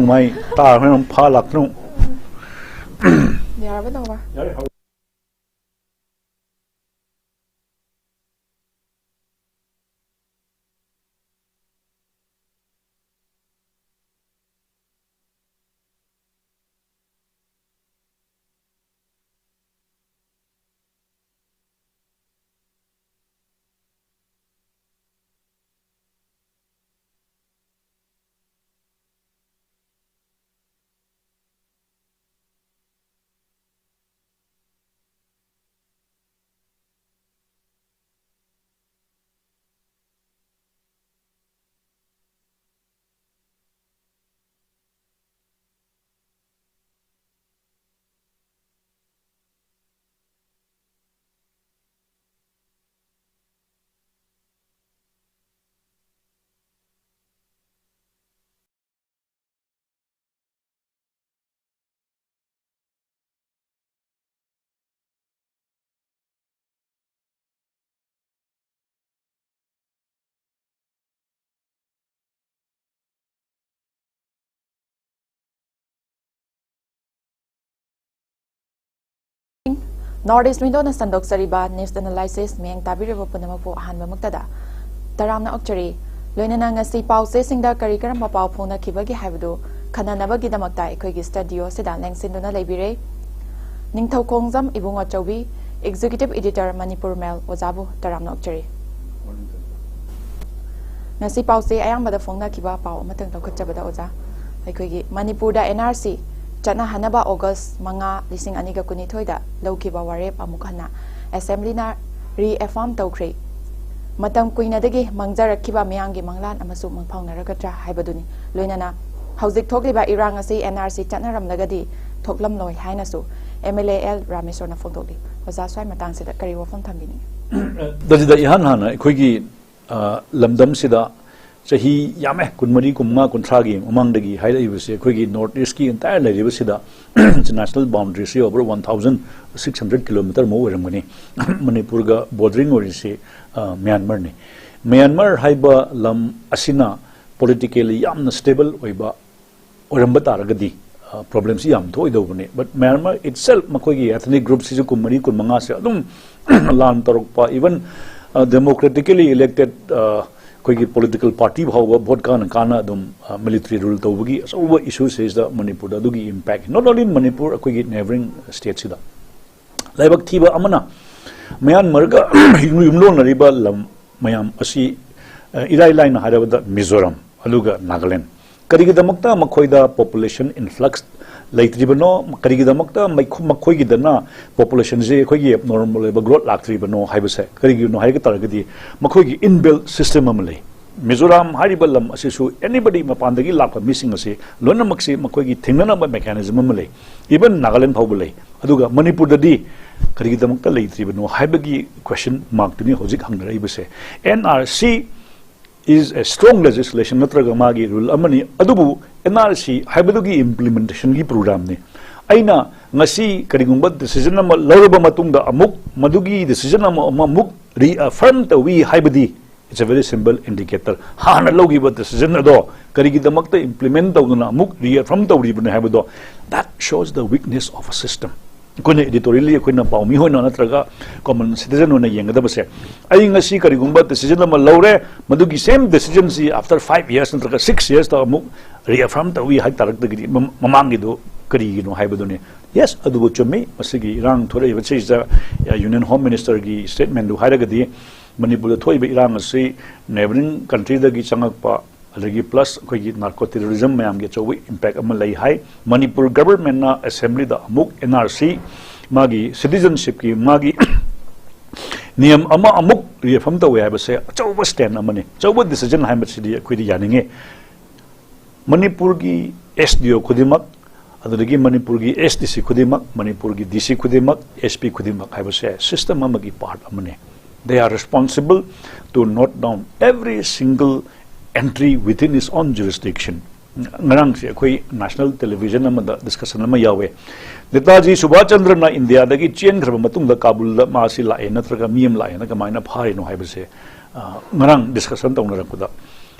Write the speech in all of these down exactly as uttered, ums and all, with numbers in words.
ꯃꯥꯏ ꯇꯥꯔ ꯍꯣꯏꯅ ꯑꯃꯨꯛ ꯐꯥ ꯂꯥꯛꯇꯅ ꯑꯃꯨꯛ꯫ ꯌꯥꯔꯕ ꯅꯥꯎꯕ? North East Window ꯅ ꯁꯟꯗꯣꯛꯆꯔꯤꯕ news analysis ꯃꯤꯠꯌꯦꯡ ꯇꯥꯕꯤꯔꯤꯕ ꯄꯨꯝꯅꯃꯛꯄꯨ ꯑꯍꯥꯟꯕꯃꯛꯇꯗ ꯇꯔꯥꯝꯅ ꯑꯣꯛꯆꯔꯤ꯫ ꯂꯣꯏꯅꯅ ꯉꯁꯤ ꯄꯥꯎꯆꯦꯁꯤꯡꯗ ꯀꯔꯤ ꯀꯔꯝꯕ ꯄꯥꯎ ꯐꯣꯡꯅꯈꯤꯕꯒꯦ ꯍꯥꯏꯕꯗꯨ ꯈꯟꯅꯅꯕꯒꯤꯗꯃꯛꯇ ꯑꯩꯈꯣꯏꯒꯤ studio ꯁꯤꯗ ꯂꯦꯡꯁꯤꯟꯗꯨꯅ ꯂꯩꯕꯤꯔꯦ ꯅꯤꯡꯊꯧꯈꯣꯡꯖꯝ ꯏꯕꯨꯡꯉꯣ ꯆꯧꯕꯤ, Executive Editor ꯃꯅꯤꯄꯨꯔ ꯃꯦꯜ, ꯑꯣꯖꯥꯕꯨ ꯇꯔꯥꯝꯅ ꯑꯣꯛꯆꯔꯤ꯫ ꯉꯁꯤ ꯄꯥꯎꯆꯦ ꯑꯌꯥꯝꯕꯗ ꯐꯣꯡꯅꯈꯤꯕ ꯄꯥꯎ ꯑꯃꯇꯪ ꯂꯧꯈꯠꯆꯕꯗ ꯑꯣꯖꯥ, ꯑꯩꯈꯣꯏꯒꯤ ꯃꯅꯤꯄꯨꯔꯗ N R C ꯆꯠꯅꯍꯟꯅꯕ August ꯃꯉꯥ, ꯂꯤꯁꯤꯡ ꯑꯅꯤꯒ ꯀꯨꯟꯅꯤꯊꯣꯏꯗ ꯂꯧꯈꯤꯕ ꯋꯥꯔꯦꯞ ꯑꯃꯨꯛ ꯍꯟꯅ Assembly ꯅ reaffirm ꯇꯧꯈ꯭ꯔꯦ꯫ ꯃꯇꯝ ꯀꯨꯏꯅꯗꯒꯤ ꯃꯥꯡꯖꯔꯛꯈꯤꯕ ꯃꯤꯌꯥꯝꯒꯤ ꯃꯪꯂꯥꯟ ꯑꯃꯁꯨ ꯃꯪꯐꯥꯎꯅꯔꯒꯗ꯭ꯔꯥ ꯍꯥꯏꯕꯗꯨꯅꯤ꯫ ꯂꯣꯏꯅꯅ ꯍꯧꯖꯤꯛ ꯊꯣꯛꯂꯤꯕ ꯏꯔꯥꯡ ꯑꯁꯤ N R C ꯆꯠꯅꯔꯝꯂꯒꯗꯤ ꯊꯣꯛꯂꯝꯂꯣꯏ ꯍꯥꯏꯅꯁꯨ M L A L ꯔꯥꯃꯦꯁꯣꯔꯅ ꯐꯣꯡꯗꯣꯛꯂꯤ꯫ ꯑꯣꯖꯥ, ꯁ꯭ꯋꯥꯏ ꯃꯇꯥꯡꯁꯤꯗ ꯀꯔꯤ ꯋꯥꯐꯝ ꯊꯝꯕꯤꯅꯤꯡꯏ? ꯗ ꯁꯤꯗ ꯏꯍꯥꯟ ꯍꯥꯟꯅ ꯑꯩꯈꯣꯏꯒꯤ, ꯑ, ꯂꯝꯗꯝꯁꯤꯗ ꯆꯍꯤ ꯌꯥꯝꯃꯦ, ꯀꯨꯟꯃꯔꯤ, ꯀꯨꯟꯃꯉꯥ, ꯀꯨꯟꯊ꯭ꯔꯥꯒꯤ ꯃꯃꯥꯡꯗꯒꯤ ꯍꯥꯏꯔꯛꯏꯕꯁꯦ, ꯑꯩꯈꯣꯏꯒꯤ North East ꯀꯤ entire ꯂꯩꯔꯤꯕꯁꯤꯗ national boundary ꯁꯤ over one thousand six hundred kilometer ꯃꯨꯛ ꯑꯣꯏꯔꯝꯒꯅꯤ꯫ ꯃꯅꯤꯄꯨꯔꯒ bordering ꯑꯣꯏꯔꯤꯁꯤ, ꯑ, ꯃ꯭ꯌꯥꯟꯃꯥꯔꯅꯤ꯫ ꯃ꯭ꯌꯥꯟꯃꯥꯔ ꯍꯥꯏꯕ ꯂꯝ ꯑꯁꯤꯅ politically ꯌꯥꯝꯅ stable ꯑꯣꯏꯕ, ꯑꯣꯏꯔꯝꯕ ꯇꯥꯔꯒꯗꯤ ꯄ꯭ꯔꯣꯕ꯭ꯂꯦꯝꯁꯤ ꯌꯥꯝ ꯊꯣꯛꯑꯣꯏꯗꯧꯕꯅꯤ꯫ But Myanmar itself, ꯃꯈꯣꯏꯒꯤ ethnic group ꯁꯤꯁꯨ ꯀꯨꯟꯃꯔꯤ ꯀꯨꯟꯃꯉꯥꯁꯦ ꯑꯗꯨꯝ ꯂꯥꯟ ꯇꯧꯔꯛꯄ, even democratically elected ꯑꯩꯈꯣꯏꯒꯤ political party ꯐꯥꯎꯕ ꯚꯣꯠ ꯀꯥꯅ ꯀꯥꯅ ꯑꯗꯨꯝ ꯃꯤꯂꯤꯇꯔꯤ ꯔꯨꯜ ꯇꯧꯕꯒꯤ ꯑꯆꯧꯕ ꯏꯁꯨ ꯁꯤꯗ ꯃꯅꯤꯄꯨꯔꯗ ꯑꯗꯨꯒꯤ impact, not only in Manipur, ꯑꯩꯈꯣꯏꯒꯤ neighbouring state ꯁꯤꯗ ꯂꯥꯏꯕꯛ ꯊꯤꯕ ꯑꯃꯅ ꯃ꯭ꯌꯥꯟꯃꯥꯔꯒ ꯌꯨꯝꯂꯣꯟꯅꯔꯤꯕ ꯂꯝ ꯃꯌꯥꯝ ꯑꯁꯤ, ꯑ, ꯏꯔꯥꯏ ꯂꯥꯏꯅ ꯍꯥꯏꯔꯕꯗ ꯃꯤꯖꯣꯔꯥꯝ ꯑꯗꯨꯒ ꯅꯥꯒꯥꯂꯦꯟ꯫ ꯀꯔꯤꯒꯤꯗꯃꯛꯇ ꯃꯈꯣꯏꯗ population influx ꯂꯩꯇ꯭ꯔꯤꯕꯅꯣ? ꯀꯔꯤꯒꯤꯗꯃꯛꯇ ꯃꯩꯈꯨ-, ꯃꯈꯣꯏꯒꯤꯗꯅ population ꯁꯦ ꯑꯩꯈꯣꯏꯒꯤ normal ꯑꯣꯏꯕ growth ꯂꯥꯛꯇ꯭ꯔꯤꯕꯅꯣ ꯍꯥꯏꯕꯁꯦ ꯀꯔꯤꯒꯤꯅꯣ ꯍꯥꯏꯕ ꯇꯥꯔꯒꯗꯤ, ꯃꯈꯣꯏꯒꯤ inbuilt system ꯑꯃ ꯂꯩ꯫ ꯃꯤꯖꯣꯔꯥꯝ ꯍꯥꯏꯔꯤꯕ ꯂꯝ ꯑꯁꯤꯁꯨ anybody ꯃꯄꯥꯟꯗꯒꯤ ꯂꯥꯛꯄ ꯃꯤꯁꯤꯡ ꯑꯁꯤ ꯂꯣꯏꯅꯃꯛꯁꯤ ꯃꯈꯣꯏꯒꯤ ꯊꯦꯡꯅꯅꯕ mechanism ꯑꯃ ꯂꯩ꯫ Even ꯅꯥꯒꯥꯂꯦꯟ ꯐꯥꯎꯕ ꯂꯩ꯫ ꯑꯗꯨꯒ ꯃꯅꯤꯄꯨꯔꯗꯗꯤ ꯀꯔꯤꯒꯤꯗꯃꯛꯇ ꯂꯩꯇ꯭ꯔꯤꯕꯅꯣ ꯍꯥꯏꯕꯒꯤ question mark ꯇꯨꯅꯤ ꯍꯧꯖꯤꯛ ꯍꯪꯅꯔꯛꯏꯕꯁꯦ꯫ N R C is a strong legislation ꯅꯠꯇ꯭ꯔꯒ ꯃꯥꯒꯤ rule ꯑꯃꯅꯤ, ꯑꯗꯨꯕꯨ N R C ꯍꯥꯏꯕꯗꯨꯒꯤ implementation ꯒꯤ program ꯅꯤ꯫ ꯑꯩꯅ ꯉꯁꯤ ꯀꯔꯤꯒꯨꯝꯕ decision ꯑꯃ ꯂꯧꯔꯕ ꯃꯇꯨꯡꯗ ꯑꯃꯨꯛ ꯃꯗꯨꯒꯤ decision ꯑꯃ, ꯑꯃ ꯑꯃꯨꯛ reaffirm ꯇꯧꯏ ꯍꯥꯏꯕꯗꯤ it's a very simple indicator. ꯍꯥꯟꯅ ꯂꯧꯈꯤꯕ decision ꯑꯗꯣ ꯀꯔꯤꯒꯤꯗꯃꯛꯇ implement ꯇꯧꯗꯅ ꯑꯃꯨꯛ reaffirm ꯇꯧꯔꯤꯕꯅꯣ ꯍꯥꯏꯕꯗꯣ, that shows the weakness of a system. ꯑꯩꯈꯣꯏꯅ editorially ꯑꯩꯈꯣꯏꯅ ꯄꯥꯎꯃꯤ ꯑꯣꯏꯅ ꯅꯠꯇ꯭ꯔꯒ common citizen ꯑꯣꯏꯅ ꯌꯦꯡꯒꯗꯕꯁꯦ, ꯑꯩ ꯉꯁꯤ ꯀꯔꯤꯒꯨꯝꯕ decision ꯑꯃ ꯂꯧꯔꯦ, ꯃꯗꯨꯒꯤ same decision ꯁꯤ after five years ꯅꯠꯇ꯭ꯔꯒ six years ꯇ ꯑꯃꯨꯛ reaffirm ꯇꯧꯏ ꯍꯥꯏ ꯇꯥꯔꯒꯗꯤ ꯃꯃꯥꯡꯒꯤꯗꯨ ꯀꯔꯤꯒꯤꯅꯣ ꯍꯥꯏꯕꯗꯨꯅꯤ꯫ Yes, ꯑꯗꯨꯕꯨ ꯆꯨꯝꯃꯤ, ꯃꯁꯤꯒꯤ ꯏꯔꯥꯡ ꯊꯣꯔꯛꯏꯕꯁꯤꯗ Union Home Minister ꯒꯤ statement ꯗꯨ ꯍꯥꯏꯔꯒꯗꯤ ꯃꯅꯤꯄꯨꯔꯗ ꯊꯣꯛꯏꯕ ꯏꯔꯥꯡ ꯑꯁꯤ neighbouring country ꯗꯒꯤ ꯆꯪꯉꯛꯄ, ꯑꯗꯒꯤ plus ꯑꯩꯈꯣꯏꯒꯤ narco terrorism ꯃꯌꯥꯝꯒꯤ ꯑꯆꯧꯕ impact ꯑꯃ ꯂꯩ ꯍꯥꯏ꯫ ꯃꯅꯤꯄꯨꯔ government ꯅ assembly ꯗ ꯑꯃꯨꯛ N R C ꯃꯥꯒꯤ citizenship ꯀꯤ ꯃꯥꯒꯤ ꯅꯤꯌꯝ ꯑꯃ ꯑꯃꯨꯛ reaffirm ꯇꯧꯋꯦ ꯍꯥꯏꯕꯁꯦ ꯑꯆꯧꯕ stand ꯑꯃꯅꯤ, ꯑꯆꯧꯕ decision ꯍꯥꯏꯕꯁꯤꯗꯤ ꯑꯩꯈꯣꯏꯗꯤ ꯌꯥꯅꯤꯡꯉꯤ꯫ ꯃꯅꯤꯄꯨꯔꯒꯤ S D O ꯈꯨꯗꯤꯡꯃꯛ, ꯑꯗꯨꯗꯒꯤ ꯃꯅꯤꯄꯨꯔꯒꯤ S D C ꯈꯨꯗꯤꯡꯃꯛ, ꯃꯅꯤꯄꯨꯔꯒꯤ D C ꯈꯨꯗꯤꯡꯃꯛ, S P ꯈꯨꯗꯤꯡꯃꯛ ꯍꯥꯏꯕꯁꯦ system ꯑꯃꯒꯤ part ꯑꯃꯅꯤ꯫ They are responsible to note down every single entry within its own jurisdiction. ꯉꯔꯥꯡꯁꯦ ꯑꯩꯈꯣꯏ national television ꯑꯃꯗ discussion ꯑꯃ ꯌꯥꯎꯋꯦ꯫ ꯅꯦꯇꯥꯖꯤ ꯁꯨꯚꯥꯁ ꯆꯟꯗ꯭ꯔꯅ ꯏꯟꯗꯤꯌꯥꯗꯒꯤ ꯆꯦꯟꯈ꯭ꯔꯕ ꯃꯇꯨꯡꯗ ꯀꯥꯕꯨꯜꯗ ꯃꯥꯁꯤ ꯂꯥꯛꯑꯦ ꯅꯠꯇ꯭ꯔꯒ ꯃꯤ ꯑꯃ ꯂꯥꯛꯑꯦꯅ ꯀꯃꯥꯏꯅ ꯐꯥꯔꯤꯅꯣ ꯍꯥꯏꯕꯁꯦ, ꯑ, ꯉꯔꯥꯡ discussion ꯇꯧꯅꯔꯛꯄꯗ,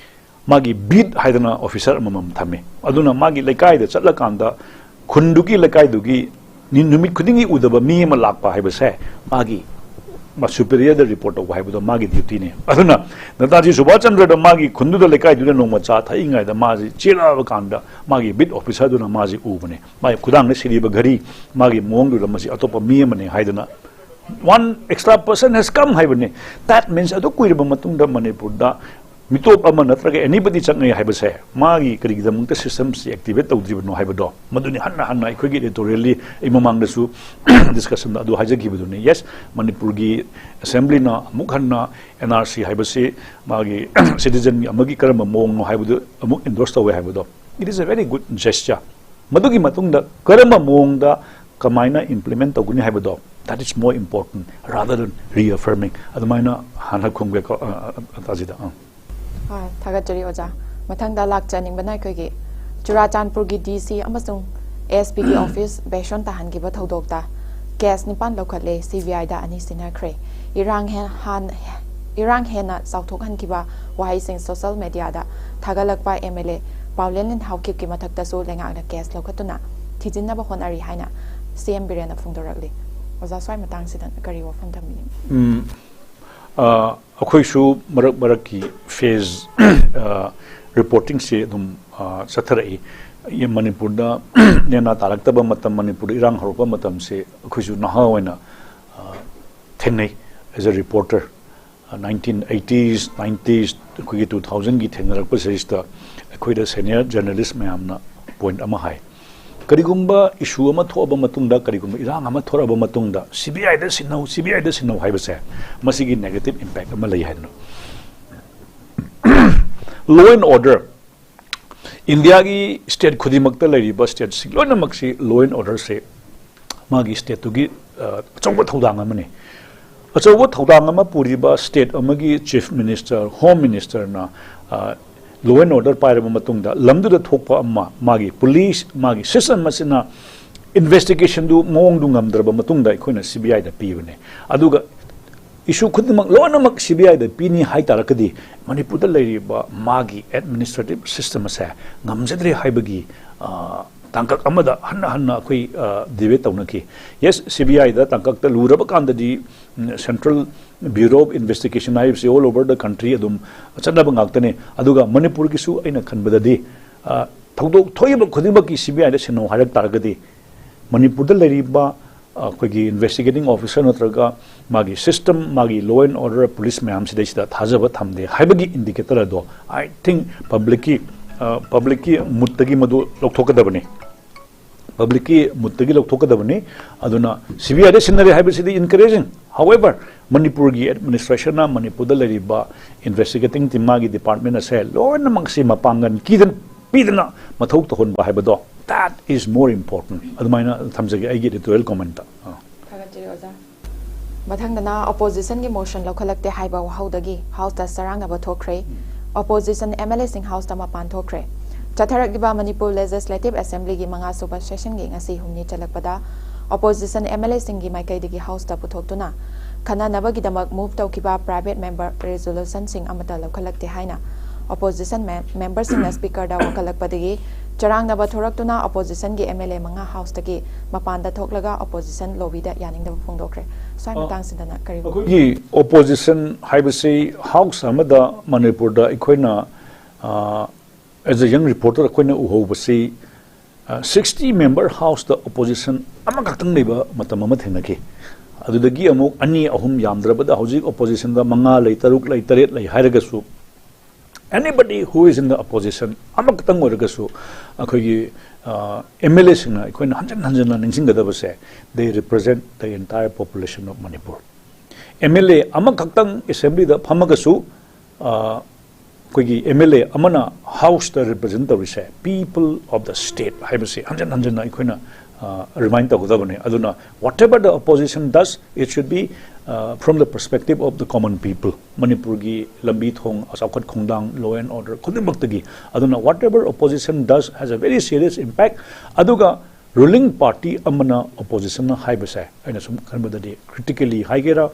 ꯃꯥꯒꯤ ꯕꯤꯠ ꯍꯥꯏꯗꯅ ꯑꯣꯐꯤꯁꯥꯔ ꯑꯃꯃꯝ ꯊꯝꯃꯤ꯫ ꯑꯗꯨꯅ ꯃꯥꯒꯤ ꯂꯩꯀꯥꯏꯗ ꯆꯠꯂꯀꯥꯟꯗ ꯈꯨꯟꯗꯨꯒꯤ, ꯂꯩꯀꯥꯏꯗꯨꯒꯤ ꯅꯤ-, ꯅꯨꯃꯤꯠ ꯈꯨꯗꯤꯡꯒꯤ ꯎꯗꯕ ꯃꯤ ꯑꯃ ꯂꯥꯛꯄ ꯍꯥꯏꯕꯁꯦ ꯃꯥꯒꯤ ꯁꯨꯄꯦꯔꯤꯌꯔꯗ ꯔꯤꯄꯣꯔꯠ ꯇꯧꯕ ꯍꯥꯏꯕꯗꯣ ꯃꯥꯒꯤ ꯗ꯭ꯌꯨꯇꯤꯅꯤ꯫ ꯑꯗꯨꯅ ꯅꯦꯇꯥꯖꯤ ꯁꯨꯚꯥꯁ ꯆꯟꯗ꯭ꯔꯗ ꯃꯥꯒꯤ ꯈꯨꯟꯗꯨꯗ, ꯂꯩꯀꯥꯏꯗꯨꯗ ꯅꯣꯡꯃ ꯆꯥ ꯊꯛꯏꯉꯩꯗ ꯃꯥꯁꯤ ꯆꯦꯜꯂꯛꯑꯕ ꯀꯥꯟꯗ ꯃꯥꯒꯤ ꯕꯤꯠ ꯑꯣꯐꯤꯁꯥꯔꯗꯨꯅ ꯃꯥꯁꯤ ꯎꯕꯅꯦ꯫ ꯃꯥꯒꯤ ꯈꯨꯗꯥꯡꯗ ꯁꯤꯔꯤꯕ ꯘꯔꯤ, ꯃꯥꯒꯤ ꯃꯑꯣꯡꯗꯨꯗ ꯃꯁꯤ ꯑꯇꯣꯞꯄ ꯃꯤ ꯑꯃꯅꯤ ꯍꯥꯏꯗꯅ, "One extra person has come" ꯍꯥꯏꯕꯅꯤ꯫ That means ꯑꯗꯨ ꯀꯨꯏꯔꯕ ꯃꯇꯨꯡꯗ ꯃꯅꯤꯄꯨꯔꯗ ꯃꯤꯇꯣꯞ ꯑꯃ ꯅꯠꯇ꯭ꯔꯒ anybody ꯆꯪꯉꯦ ꯍꯥꯏꯕꯁꯦ ꯃꯥꯒꯤ ꯀꯔꯤꯒꯤꯗꯃꯛꯇ system ꯁꯤ activate ꯇꯧꯗ꯭ꯔꯤꯕꯅꯣ ꯍꯥꯏꯕꯗꯣ, ꯃꯗꯨꯅꯤ ꯍꯟꯅ ꯍꯟꯅ ꯑꯩꯈꯣꯏꯒꯤ editorial ꯂꯤ ꯑꯩ ꯃꯃꯥꯡꯗꯁꯨ discussion ꯗ ꯑꯗꯨ ꯍꯥꯏꯖꯈꯤꯕꯗꯨꯅꯤ꯫ Yes, ꯃꯅꯤꯄꯨꯔꯒꯤ assembly ꯅ ꯑꯃꯨꯛ ꯍꯟꯅ N R C ꯍꯥꯏꯕꯁꯤ ꯃꯥꯒꯤ citizen ꯒꯤ ꯑꯃꯒꯤ ꯀꯔꯝꯕ ꯃꯑꯣꯡꯅꯣ ꯍꯥꯏꯕꯗꯨ ꯑꯃꯨꯛ endorse ꯇꯧꯋꯦ ꯍꯥꯏꯕꯗꯣ, it is a very good gesture꯫ ꯃꯗꯨꯒꯤ ꯃꯇꯨꯡꯗ ꯀꯔꯝꯕ ꯃꯑꯣꯡꯗ ꯀꯃꯥꯏꯅ implement ꯇꯧꯒꯅꯤ ꯍꯥꯏꯕꯗꯣ, that is more important rather than reaffirming꯫ ꯑꯗꯨꯃꯥꯏꯅ ꯍꯥꯟꯅ ꯈꯨꯝꯒꯦꯀꯣ, ꯑ, ꯑ, ꯑ, ꯇꯥꯖꯤꯗ꯫ ꯑ꯫ ꯑ, ꯊꯥꯒꯠꯆꯔꯤ ꯑꯣꯖꯥ꯫ ꯃꯊꯪꯗ ꯂꯥꯛꯆꯅꯤꯡꯕꯅ ꯑꯩꯈꯣꯏꯒꯤ ꯆꯨꯔꯥꯆꯥꯟꯄꯨꯔꯒꯤ D C ꯑꯃꯁꯨꯡ A S P ꯒꯤ office ꯕꯦꯁꯣꯟ ꯇꯥꯍꯟꯈꯤꯕ ꯊꯧꯗꯣꯛꯇ case ꯅꯤꯄꯥꯟ ꯂꯧꯈꯠꯂꯦ, C B I ꯗ ꯑꯅꯤ ꯁꯤꯟꯅꯈ꯭ꯔꯦ꯫ ꯏꯔꯥꯡ ꯍꯦ-, ꯍꯥꯟ-, ꯏꯔꯥꯡ ꯍꯦꯟꯅ ꯆꯥꯎꯊꯣꯛꯍꯟꯈꯤꯕ ꯋꯥꯍꯩꯁꯤꯡ social media the ꯊꯥꯒꯠꯂꯛꯄ M L A ꯄꯥꯎꯂꯦꯟꯂꯦꯟ ꯍꯥꯎꯀꯤꯞꯀꯤ ꯃꯊꯛꯇꯁꯨ ꯂꯩꯉꯥꯛꯅ case ꯂꯧꯈꯠꯇꯨꯅ ꯊꯤꯖꯤꯟꯅꯕ ꯍꯣꯠꯅꯔꯤ ꯍꯥꯏꯅ C M ꯕꯤꯔꯦꯟꯅ ꯐꯣꯡꯗꯣꯔꯛꯂꯤ꯫ ꯑꯣꯖꯥ, ꯁ꯭ꯋꯥꯏ ꯃꯇꯥꯡꯁꯤꯗ ꯀꯔꯤ ꯋꯥꯐꯝ ꯊꯝꯕꯤꯅꯤꯡꯏ? ꯎꯝ, ꯑ, ꯑꯩꯈꯣꯏꯁꯨ ꯃꯔꯛ ꯃꯔꯛꯀꯤ phase, ꯑ, reporting ꯁꯦ ꯑꯗꯨꯝ, ꯑ, ꯆꯠꯊꯔꯛꯏ꯫ ꯃꯅꯤꯄꯨꯔꯗ ꯅꯦꯅꯥ ꯇꯥꯔꯛꯇꯕ ꯃꯇꯝ, ꯃꯅꯤꯄꯨꯔꯗ ꯏꯔꯥꯡ ꯍꯧꯔꯛꯄ ꯃꯇꯝꯁꯦ ꯑꯩꯈꯣꯏꯁꯨ ꯅꯍꯥ ꯑꯣꯏꯅ, ꯑ, ꯊꯦꯡꯅꯩ as a reporter꯫ ꯑ, nineteen eighties, nineties, ꯑꯩꯈꯣꯏꯒꯤ two thousand ꯒꯤ ꯊꯦꯡꯅꯔꯛꯄꯁꯤꯗꯩꯁꯤꯗ ꯑꯩꯈꯣꯏꯗ senior journalist ꯃꯌꯥꯝꯅ point ꯑꯃ ꯍꯥꯏ, "ꯀꯔꯤꯒꯨꯝꯕ issue ꯑꯃ ꯊꯣꯛꯑꯕ ꯃꯇꯨꯡꯗ, ꯀꯔꯤꯒꯨꯝꯕ ꯏꯔꯥꯡ ꯑꯃ ꯊꯣꯛꯑꯕ ꯃꯇꯨꯡꯗ C B I the ꯁꯤꯟꯅꯧ, C B I ꯗ ꯁꯤꯟꯅꯧ ꯍꯥꯏꯕꯁꯦ ꯃꯁꯤꯒꯤ negative impact ꯑꯃ ꯂꯩ" ꯍꯥꯏꯗꯅ꯫ Law and order, ꯏꯟꯗꯤꯌꯥꯒꯤ state ꯈꯨꯗꯤꯡꯃꯛꯇ ꯂꯩꯔꯤꯕ state ꯁꯤꯡ ꯂꯣꯏꯅꯃꯛꯁꯤ law and order ꯁꯦ ꯃꯥꯒꯤ state ꯇꯨꯒꯤ, ꯑ, ꯑꯆꯧꯕ ꯊꯧꯗꯥꯡ ꯑꯃꯅꯤ꯫ ꯑꯆꯧꯕ ꯊꯧꯗꯥꯡ ꯑꯃ ꯄꯨꯔꯤꯕ state ꯑꯃꯒꯤ chief minister, home minister ꯅ, ꯑ, law and order ꯄꯥꯏꯔꯕ ꯃꯇꯨꯡꯗ ꯂꯝꯗꯨꯗ ꯊꯣꯛꯄ ꯑꯃ, ꯃꯥꯒꯤ police, ꯃꯥꯒꯤ system ꯑꯁꯤꯅ investigation ꯗꯨ ꯃꯑꯣꯡꯗꯨ ꯉꯝꯗ꯭ꯔꯕ ꯃꯇꯨꯡꯗ ꯑꯩꯈꯣꯏꯅ C B I ꯗ ꯄꯤꯕꯅꯦ꯫ ꯑꯗꯨꯒ issue ꯈꯨꯗꯤꯡꯃꯛ ꯂꯣꯏꯅꯃꯛ C B I ꯗ ꯄꯤꯅꯤ ꯍꯥꯏ ꯇꯥꯔꯒꯗꯤ, ꯃꯅꯤꯄꯨꯔꯗ ꯂꯩꯔꯤꯕ ꯃꯥꯒꯤ administrative system ꯑꯁꯦ ꯉꯝꯖꯗ꯭ꯔꯦ ꯍꯥꯏꯕꯒꯤ, ꯑ, ꯇꯥꯡꯀꯛ ꯑꯃꯗ ꯍꯟꯅ ꯍꯟꯅ ꯑꯩꯈꯣꯏ, ꯑ, debate ꯇꯧꯅꯈꯤ꯫ Yes, C B I ꯗ ꯇꯥꯡꯀꯛꯇ ꯂꯨꯔꯕ ꯀꯥꯟꯗꯗꯤ, ꯎꯝ, Central Bureau of Investigation ꯍꯥꯏꯕꯁꯤ all over the country ꯑꯗꯨꯝ ꯆꯠꯅꯕ ꯉꯥꯛꯇꯅꯤ꯫ ꯑꯗꯨꯒ ꯃꯅꯤꯄꯨꯔꯒꯤꯁꯨ ꯑꯩꯅ ꯈꯟꯕꯗꯗꯤ, ꯑ, ꯊꯧꯗꯣꯛ ꯊꯣꯛꯏꯕ ꯈꯨꯗꯤꯡꯃꯛꯀꯤ C B I ꯗ ꯁꯤꯟꯅꯧ ꯍꯥꯏꯔꯛ ꯇꯥꯔꯒꯗꯤ, ꯃꯅꯤꯄꯨꯔꯗ ꯂꯩꯔꯤꯕ, ꯑ, ꯑꯩꯈꯣꯏꯒꯤ investigating officer ꯅꯠꯇ꯭ꯔꯒ ꯃꯥꯒꯤ system, ꯃꯥꯒꯤ law and order, police ꯃꯌꯥꯝꯁꯤꯗꯩꯁꯤꯗ ꯊꯥꯖꯕ ꯊꯝꯗꯦ ꯍꯥꯏꯕꯒꯤ indicator ꯑꯗꯣ, I think, publicꯀꯤ, ꯑ, publicꯀꯤ moodꯇꯒꯤ ꯃꯗꯨ ꯂꯧꯊꯣꯛꯀꯗꯕꯅꯤ꯫ Publicꯀꯤ moodꯇꯒꯤ ꯂꯧꯊꯣꯛꯀꯗꯕꯅꯤ꯫ ꯑꯗꯨꯅ C B I ꯗ ꯁꯤꯟꯅꯔꯦ ꯍꯥꯏꯕꯁꯤꯗꯤ encouraging꯫ However, ꯃꯅꯤꯄꯨꯔꯒꯤ administrationꯅ ꯃꯅꯤꯄꯨꯔꯗ ꯂꯩꯔꯤꯕ investigating team, ꯃꯥꯒꯤ department ꯑꯁꯦ ꯂꯣꯏꯅꯃꯛꯁꯤ ꯃꯄꯥꯡꯒꯜ ꯀꯤꯗꯅ, ꯄꯤꯗꯅ ꯃꯊꯧ ꯇꯧꯍꯟꯕ ꯍꯥꯏꯕꯗꯣ, that is more important꯫ ꯑꯗꯨꯃꯥꯏꯅ ꯊꯝꯖꯒꯦ ꯑꯩꯒꯤ editorial commentꯇ꯫ ꯑꯥ꯫ ꯊꯥꯒꯠꯆꯔꯤ ꯑꯣꯖꯥ꯫ ꯃꯊꯪꯗꯅ oppositionꯒꯤ motion ꯂꯧꯈꯠꯂꯛꯇꯦ ꯍꯥꯏꯕ ꯋꯥꯍꯧꯗꯒꯤ Houseꯇ ꯆꯔꯥꯡꯅꯕ ꯊꯣꯛꯈ꯭ꯔꯦ꯫ Opposition MLAꯁꯤꯡ Houseꯇ ꯃꯄꯥꯟ ꯊꯣꯛꯈ꯭ꯔꯦ꯫ ꯆꯠꯊꯔꯛꯂꯤꯕ ꯃꯅꯤꯄꯨꯔ Legislative Assemblyꯒꯤ ꯃꯉꯥ ꯁꯨꯕ sessionꯒꯤ ꯉꯁꯤ ꯍꯨꯝꯅꯤ ꯆꯜꯂꯛꯄꯗ opposition MLAꯁꯤꯡꯒꯤ ꯃꯥꯏꯀꯩꯗꯒꯤ Houseꯇ ꯄꯨꯊꯣꯛꯇꯨꯅ ꯈꯟꯅꯅꯕꯒꯤꯗꯃꯛ move ꯇꯧꯈꯤꯕ private member resolutionꯁꯤꯡ ꯑꯃꯠꯇ ꯂꯧꯈꯠꯂꯛꯇꯦ ꯍꯥꯏꯅ opposition mem-, memberꯁꯤꯡꯅ Speakerꯗ ꯋꯥꯀꯠꯂꯛꯄꯗꯒꯤ ꯆꯔꯥꯡꯅꯕ ꯊꯣꯔꯛꯇꯨꯅ oppositionꯒꯤ MLA ꯃꯉꯥ Houseꯇꯒꯤ ꯃꯄꯥꯟꯗ ꯊꯣꯛꯂꯒ opposition lobbyꯗ ꯌꯥꯅꯤꯡꯗꯕ ꯐꯣꯡꯗꯣꯛꯈ꯭ꯔꯦ꯫ ꯁ꯭ꯋꯥꯏ ꯑ, ꯃꯇꯥꯡꯁꯤꯗꯅ ꯀꯔꯤ ꯑꯩꯈꯣꯏꯒꯤ opposition ꯍꯥꯏꯕꯁꯤ House ꯑꯃꯗ ꯃꯅꯤꯄꯨꯔꯗ ꯑꯩꯈꯣꯏꯅ, ꯑ, as a young reporter ꯑꯩꯈꯣꯏꯅ ꯎꯍꯧꯕꯁꯤ, ꯑ, sixty member Houseꯇ opposition ꯑꯃꯈꯛꯇꯪ ꯂꯩꯕ ꯃꯇꯝ ꯑꯃ ꯊꯦꯡꯅꯈꯤ꯫ ꯑꯗꯨꯗꯒꯤ ꯑꯃꯨꯛ ꯑꯅꯤ ꯑꯍꯨꯝ, ꯌꯥꯝꯗ꯭ꯔꯕꯗ ꯍꯧꯖꯤꯛ oppositionꯗ ꯃꯉꯥ ꯂꯩ, ꯇꯔꯨꯛ ꯂꯩ, ꯇꯔꯦꯠ ꯂꯩ ꯍꯥꯏꯔꯒꯁꯨ, anybody who is in the opposition, ꯑꯃꯈꯛꯇꯪ ꯑꯣꯏꯔꯒꯁꯨ, ꯑꯩꯈꯣꯏꯒꯤ, ꯑ, MLAꯁꯤꯡꯅ ꯑꯩꯈꯣꯏꯅ ꯍꯟꯖꯤꯟ ꯍꯟꯖꯤꯟꯅ ꯅꯤꯡꯁꯤꯡꯒꯗꯕꯁꯦ, they represent the entire population of Manipur꯫ MLA ꯑꯃꯈꯛꯇꯪ assemblyꯗ ꯐꯝꯃꯒꯁꯨ, ꯑ, ꯑꯩꯈꯣꯏꯒꯤ MLA ꯑꯃꯅ Houseꯇ represent ꯇꯧꯔꯤꯁꯦ, people of the state ꯍꯥꯏꯕꯁꯤ ꯍꯟꯖꯤꯟ ꯍꯟꯖꯤꯟꯅ ꯑꯩꯈꯣꯏꯅ, ꯑ, remind ꯇꯧꯒꯗꯕꯅꯤ꯫ ꯑꯗꯨꯅ whatever the opposition does, it should be, ꯑ, from the perspective of the common people꯫ ꯃꯅꯤꯄꯨꯔꯒꯤ ꯂꯝꯕꯤ ꯊꯣꯡ, ꯆꯥꯎꯈꯠ ꯈꯣꯡꯊꯥꯡ, law and order ꯈꯨꯗꯤꯡꯃꯛꯇꯒꯤ꯫ ꯑꯗꯨꯅ whatever opposition does has a very serious impact꯫ ꯑꯗꯨꯒ ruling party ꯑꯃꯅ oppositionꯅ ꯍꯥꯏꯕꯁꯦ ꯑꯩꯅ ꯁꯨꯝ ꯈꯟꯕꯗꯗꯤ critically ꯍꯥꯏꯒꯦꯔꯥ,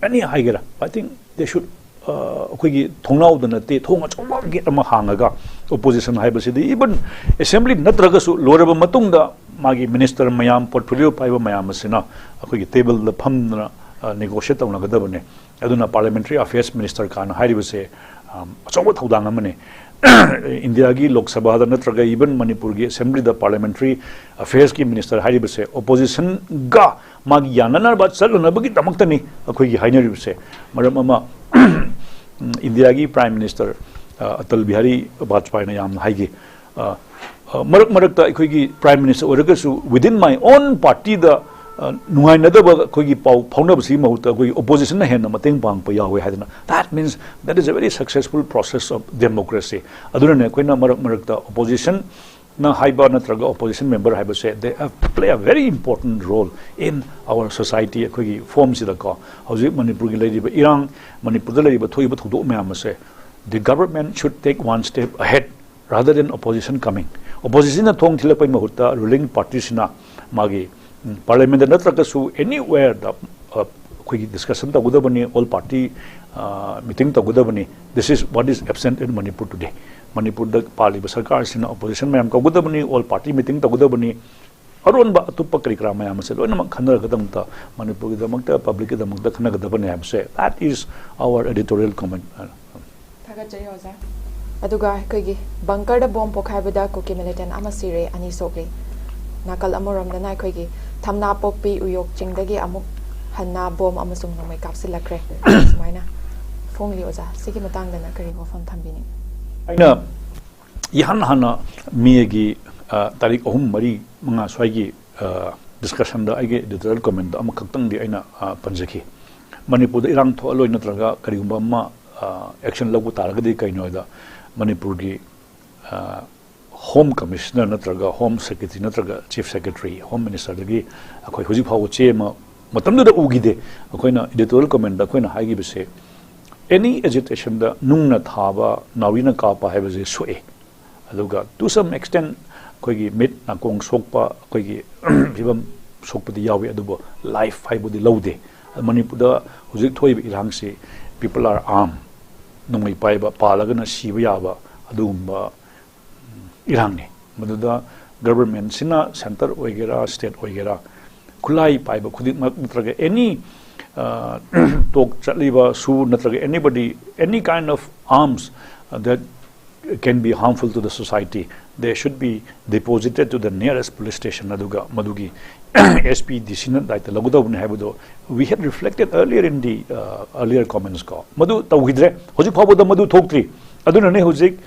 ꯑꯦꯅꯤ ꯍꯥꯏꯒꯦꯔꯥ, I think they should, ꯑꯩꯈꯣꯏꯒꯤ ꯊꯣꯡꯅꯥꯎꯗ ꯅꯠꯇꯦ, ꯊꯣꯡ ꯑꯆꯧꯕ ꯒꯦꯠ ꯑꯃ ꯍꯥꯡꯉꯒ, ꯑꯣꯄꯣꯖꯤꯁꯟ ꯍꯥꯏꯕꯁꯤꯗꯤ ꯏꯕꯟ ꯑꯦꯁꯦꯝꯕ꯭ꯂꯤ ꯅꯠꯇ꯭ꯔꯒꯁꯨ ꯂꯣꯏꯔꯕ ꯃꯇꯨꯡꯗ ꯃꯥꯒꯤ ꯃꯤꯅꯤꯁꯇꯔ ꯃꯌꯥꯝ, ꯄꯣꯔꯠꯐꯣꯂꯤꯑꯣ ꯄꯥꯏꯕ ꯃꯌꯥꯝ ꯑꯁꯤꯅ ꯑꯩꯈꯣꯏꯒꯤ ꯇꯦꯕꯜꯗ ꯐꯝꯗꯅ ꯅꯦꯒꯣꯁꯤꯌꯦꯠ ꯇꯧꯅꯒꯗꯕꯅꯦ꯫ ꯑꯗꯨꯅ ꯄꯥꯔꯂꯤꯌꯥꯃꯦꯟꯇꯔꯤ ꯑꯐꯦꯌꯔꯁ ꯃꯤꯅꯤꯁꯇꯔ ꯀꯥꯏꯅ ꯍꯥꯏꯔꯤꯕꯁꯦ ꯑꯆꯧꯕ ꯊꯧꯗꯥꯡ ꯑꯃꯅꯤ꯫ ꯏꯟꯗꯤꯌꯥꯒꯤ ꯂꯣꯛ ꯁꯚꯥꯗ ꯅꯠꯇ꯭ꯔꯒ ꯏꯕꯟ ꯃꯅꯤꯄꯨꯔꯒꯤ ꯑꯦꯁꯦꯝꯕ꯭ꯂꯤꯗ ꯄꯥꯔꯂꯤꯌꯥꯃꯦꯟꯇꯔꯤ ꯑꯐꯦꯌꯔꯁꯀꯤ ꯃꯤꯅꯤꯁꯇꯔ ꯍꯥꯏꯔꯤꯕꯁꯦ ꯑꯣꯄꯣꯖꯤꯁꯟꯒ ꯃꯥꯒꯤ ꯌꯥꯅꯅꯕ ꯆꯠꯂꯅꯕꯒꯤꯗꯃꯛꯇꯅꯤ ꯑꯩꯈꯣꯏꯒꯤ ꯍꯥꯏꯅꯔꯤꯕꯁꯦ꯫ ꯃꯔꯝ ꯑꯃ, ꯏꯟꯗꯤꯌꯥꯒꯤ ꯄ꯭ꯔꯥꯏꯝ ꯃꯤꯅꯤꯁꯇꯔ ꯑꯇꯜ ꯕꯤꯍꯥꯔꯤ ꯕꯥꯖꯄꯥꯏꯅ ꯌꯥꯝꯅ ꯍꯥꯏꯈꯤ, ꯃꯔꯛ ꯃꯔꯛꯇ ꯑꯩꯈꯣꯏꯒꯤ ꯄ꯭ꯔꯥꯏꯝ ꯃꯤꯅꯤꯁꯇꯔ ꯑꯣꯏꯔꯒꯁꯨ within my own partyꯗ ꯅꯨꯡꯉꯥꯏꯅꯗꯕ ꯑꯩꯈꯣꯏꯒꯤ ꯄꯥꯎ ꯐꯥꯎꯅꯕꯁꯤꯒꯤ ꯃꯍꯨꯠꯇ ꯑꯩꯈꯣꯏꯒꯤ ꯑꯣꯄꯣꯖꯤꯁꯟꯅ ꯍꯦꯟꯅ ꯃꯇꯦꯡ ꯄꯥꯡꯕ ꯌꯥꯎꯋꯦ ꯍꯥꯏꯗꯅ, that means that is a very successful process of democracy꯫ ꯑꯗꯨꯅꯅꯦ ꯑꯩꯈꯣꯏꯅ ꯃꯔꯛ ꯃꯔꯛꯇ ꯑꯣꯄꯣꯖꯤꯁꯟꯅ ꯍꯥꯏꯕ ꯅꯠꯇ꯭ꯔꯒ ꯑꯣꯄꯣꯖꯤꯁꯟ ꯃꯦꯝꯕꯔ ꯍꯥꯏꯕꯁꯦ, they have play a very important role in our society꯫ ꯑꯩꯈꯣꯏꯒꯤ ꯐꯣꯝꯁꯤꯗꯀꯣ, ꯍꯧꯖꯤꯛ ꯃꯅꯤꯄꯨꯔꯒꯤ ꯂꯩꯔꯤꯕ ꯏꯔꯥꯡ, ꯃꯅꯤꯄꯨꯔꯗ ꯂꯩꯔꯤꯕ ꯊꯣꯛꯏꯕ ꯊꯧꯗꯣꯛ ꯃꯌꯥꯝ ꯑꯁꯦ, the government should take one step ahead rather than opposition coming꯫ ꯑꯣꯄꯣꯖꯤꯁꯟꯅ ꯊꯣꯡ ꯊꯤꯜꯂꯛꯄꯒꯤ ꯃꯍꯨꯠꯇ ꯔꯨꯂꯤꯡ ꯄꯥꯔꯇꯤꯁꯤꯅ ꯃꯥꯒꯤ ꯄꯥꯔꯂꯤꯌꯥꯃꯦꯟꯗ ꯅꯠꯇ꯭ꯔꯒꯁꯨ ꯑꯦꯅꯤꯋꯦꯔꯗ ꯑꯩꯈꯣꯏꯒꯤ ꯗꯤꯁꯀꯁꯟ ꯇꯧꯒꯗꯕꯅꯤ, ꯑꯣꯜ ꯄꯥꯔꯇꯤ ꯃꯤꯇꯤꯡ ꯇꯧꯒꯗꯕꯅꯤ꯫ This is what is absent in Manipur today꯫ ꯃꯅꯤꯄꯨꯔꯗ ꯄꯥꯜꯂꯤꯕ ꯁꯔꯀꯥꯔꯁꯤꯅ ꯑꯣꯄꯣꯖꯤꯁꯟ ꯃꯌꯥꯝ ꯀꯧꯒꯗꯕꯅꯤ, ꯑꯣꯜ ꯄꯥꯔꯇꯤ ꯃꯤꯇꯤꯡ ꯇꯧꯒꯗꯕꯅꯤ꯫ ꯑꯔꯣꯟꯕ ꯑꯇꯣꯞꯄ ꯀꯔꯤ ꯀꯔꯥ ꯃꯌꯥꯝ ꯑꯁꯦ ꯂꯣꯏꯅꯃꯛ ꯈꯟꯅꯔꯒꯗꯃꯛꯇ, ꯃꯅꯤꯄꯨꯔꯒꯤꯗꯃꯛꯇ, ꯄꯕ꯭ꯂꯤꯛꯀꯤꯗꯃꯛꯇ ꯈꯟꯅꯒꯗꯕꯅꯤ ꯍꯥꯏꯕꯁꯦ, that is our editorial comment꯫ ꯊꯥꯒꯠꯆꯔꯤ ꯑꯣꯖꯥ꯫ ꯑꯗꯨꯒ ꯑꯩꯈꯣꯏꯒꯤ ꯕꯪꯀꯔꯗ ꯕꯣꯝ ꯄꯣꯈꯥꯏꯕꯗ ꯀꯨꯀꯤ ꯃꯤꯂꯤꯇꯦꯟ ꯑꯃ ꯁꯤꯔꯦ, ꯑꯅꯤ ꯁꯣꯛꯂꯤ꯫ ꯅꯥꯀꯜ ꯑꯃꯔꯣꯝꯗꯅ ꯑꯩꯈꯣꯏꯒꯤ ꯊꯝꯅꯥ ꯄꯣꯛꯄꯤ ꯎꯌꯣꯛ ꯆꯤꯡꯗꯒꯤ ꯑꯃꯨꯛ ꯍꯟꯅ ꯕꯣꯝ ꯑꯃꯁꯨꯡ ꯅꯣꯡꯃꯩ ꯀꯥꯞꯁꯤꯜꯂꯛꯈ꯭ꯔꯦ꯫ ꯁꯨꯃꯥꯏꯅ ꯐꯣꯡꯂꯤ ꯑꯣꯖꯥ꯫ ꯁꯤꯒꯤ ꯃꯇꯥꯡꯗꯅ ꯀꯔꯤ ꯋꯥꯐꯝ ꯊꯝꯕꯤꯅꯤꯡ? ꯑꯩꯅ ꯏꯍꯥꯟ ꯍꯥꯟꯅ ꯃꯦꯒꯤ, ꯑ, ꯇꯥꯔꯤꯛ ꯑꯍꯨꯝ, ꯃꯔꯤ, ꯃꯉꯥ ꯁ꯭ꯋꯥꯏꯒꯤ, ꯑ, ꯗꯤꯁꯀꯁꯟꯗ ꯑꯩꯒꯤ editorial commentꯗ ꯑꯃꯈꯛꯇꯪꯗꯤ ꯑꯩꯅ, ꯑ, ꯄꯟꯖꯈꯤ꯫ ꯃꯅꯤꯄꯨꯔꯗ ꯏꯔꯥꯡ ꯊꯣꯛꯍꯜꯂꯣꯏ ꯅꯠꯇ꯭ꯔꯒ ꯀꯔꯤꯒꯨꯝꯕ ꯑꯃ, ꯑ, action ꯂꯧꯕ ꯇꯥꯔꯒꯗꯤ ꯀꯩꯅꯣ ꯍꯥꯏꯗ, ꯃꯅꯤꯄꯨꯔꯒꯤ, ꯑ, ꯍꯣꯝ ꯀꯃꯤꯁꯅꯔ ꯅꯠꯇ꯭ꯔꯒ ꯍꯣꯝ ꯁꯦꯀ꯭ꯔꯦꯇꯔꯤ ꯅꯠꯇ꯭ꯔꯒ ꯆꯤꯐ ꯁꯦꯀ꯭ꯔꯦꯇꯔꯤ, ꯍꯣꯝ ꯃꯤꯅꯤꯁꯇꯔꯗꯒꯤ ꯑꯩꯈꯣꯏ ꯍꯧꯖꯤꯛ ꯐꯥꯎꯕ ꯆꯦ ꯑꯃ ꯃꯇꯝꯗꯨꯗ ꯎꯈꯤꯗꯦ꯫ ꯑꯩꯈꯣꯏꯅ editorial commentꯗ ꯑꯩꯈꯣꯏꯅ ꯍꯥꯏꯈꯤꯕꯁꯦ, any agitationꯗ ꯅꯨꯡꯅ ꯊꯥꯕ, ꯅꯥꯎꯔꯤꯅ ꯀꯥꯞꯄ ꯍꯥꯏꯕꯁꯦ ꯁꯣꯛꯑꯦ꯫ ꯑꯗꯨꯒ to some extent ꯑꯩꯈꯣꯏꯒꯤ ꯃꯤꯠ ꯅꯥꯀꯣꯡ ꯁꯣꯛꯄ, ꯑꯩꯈꯣꯏꯒꯤ ꯐꯤꯕꯝ ꯁꯣꯛꯄꯗꯤ ꯌꯥꯎꯏ, ꯑꯗꯨꯕꯨ life ꯍꯥꯏꯕꯨꯗꯤ ꯂꯧꯗꯦ꯫ ꯃꯅꯤꯄꯨꯔꯗ ꯍꯧꯖꯤꯛ ꯊꯣꯛꯏꯕ ꯏꯔꯥꯡꯁꯤ, people are armed, ꯅꯣꯡꯃꯩ ꯄꯥꯏꯕ, ꯄꯥꯜꯂꯒꯅ ꯁꯤꯕ ꯌꯥꯕ ꯑꯗꯨꯒꯨꯝꯕ ꯏꯔꯥꯡꯅꯤ꯫ ꯃꯗꯨꯗ ꯒꯚꯔꯟꯃꯦꯟꯁꯤꯅ, ꯁꯦꯟꯇꯔ ꯑꯣꯏꯒꯦꯔꯥ, ꯁ꯭ꯇꯦꯠ ꯑꯣꯏꯒꯦꯔꯥ, ꯈꯨꯠꯂꯥꯏ ꯄꯥꯏꯕ ꯈꯨꯗꯤꯡꯃꯛ ꯅꯠꯇ꯭ꯔꯒ ꯑꯦꯅꯤ ꯇꯣꯛ ꯆꯠꯂꯤꯕ ꯁꯨ ꯅꯠꯇ꯭ꯔꯒ anybody, any kind of arms that can be harmful to the society, they should be deposited to the nearest police station. ꯑꯗꯨꯒ ꯃꯗꯨꯒꯤ S P, D C ꯅ ꯗꯥꯏꯇ ꯂꯧꯒꯗꯧꯕꯅꯤ ꯍꯥꯏꯕꯗꯣ we had reflected earlier in the uh, earlier comments ꯀꯣ꯫ ꯃꯗꯨ ꯇꯧꯈꯤꯗ꯭ꯔꯦ꯫ ꯍꯧꯖꯤꯛ ꯐꯥꯎꯕꯗ ꯃꯗꯨ ꯊꯣꯛꯇ꯭ꯔꯤ꯫ ꯑꯗꯨꯅꯅꯦ ꯍꯧꯖꯤꯛ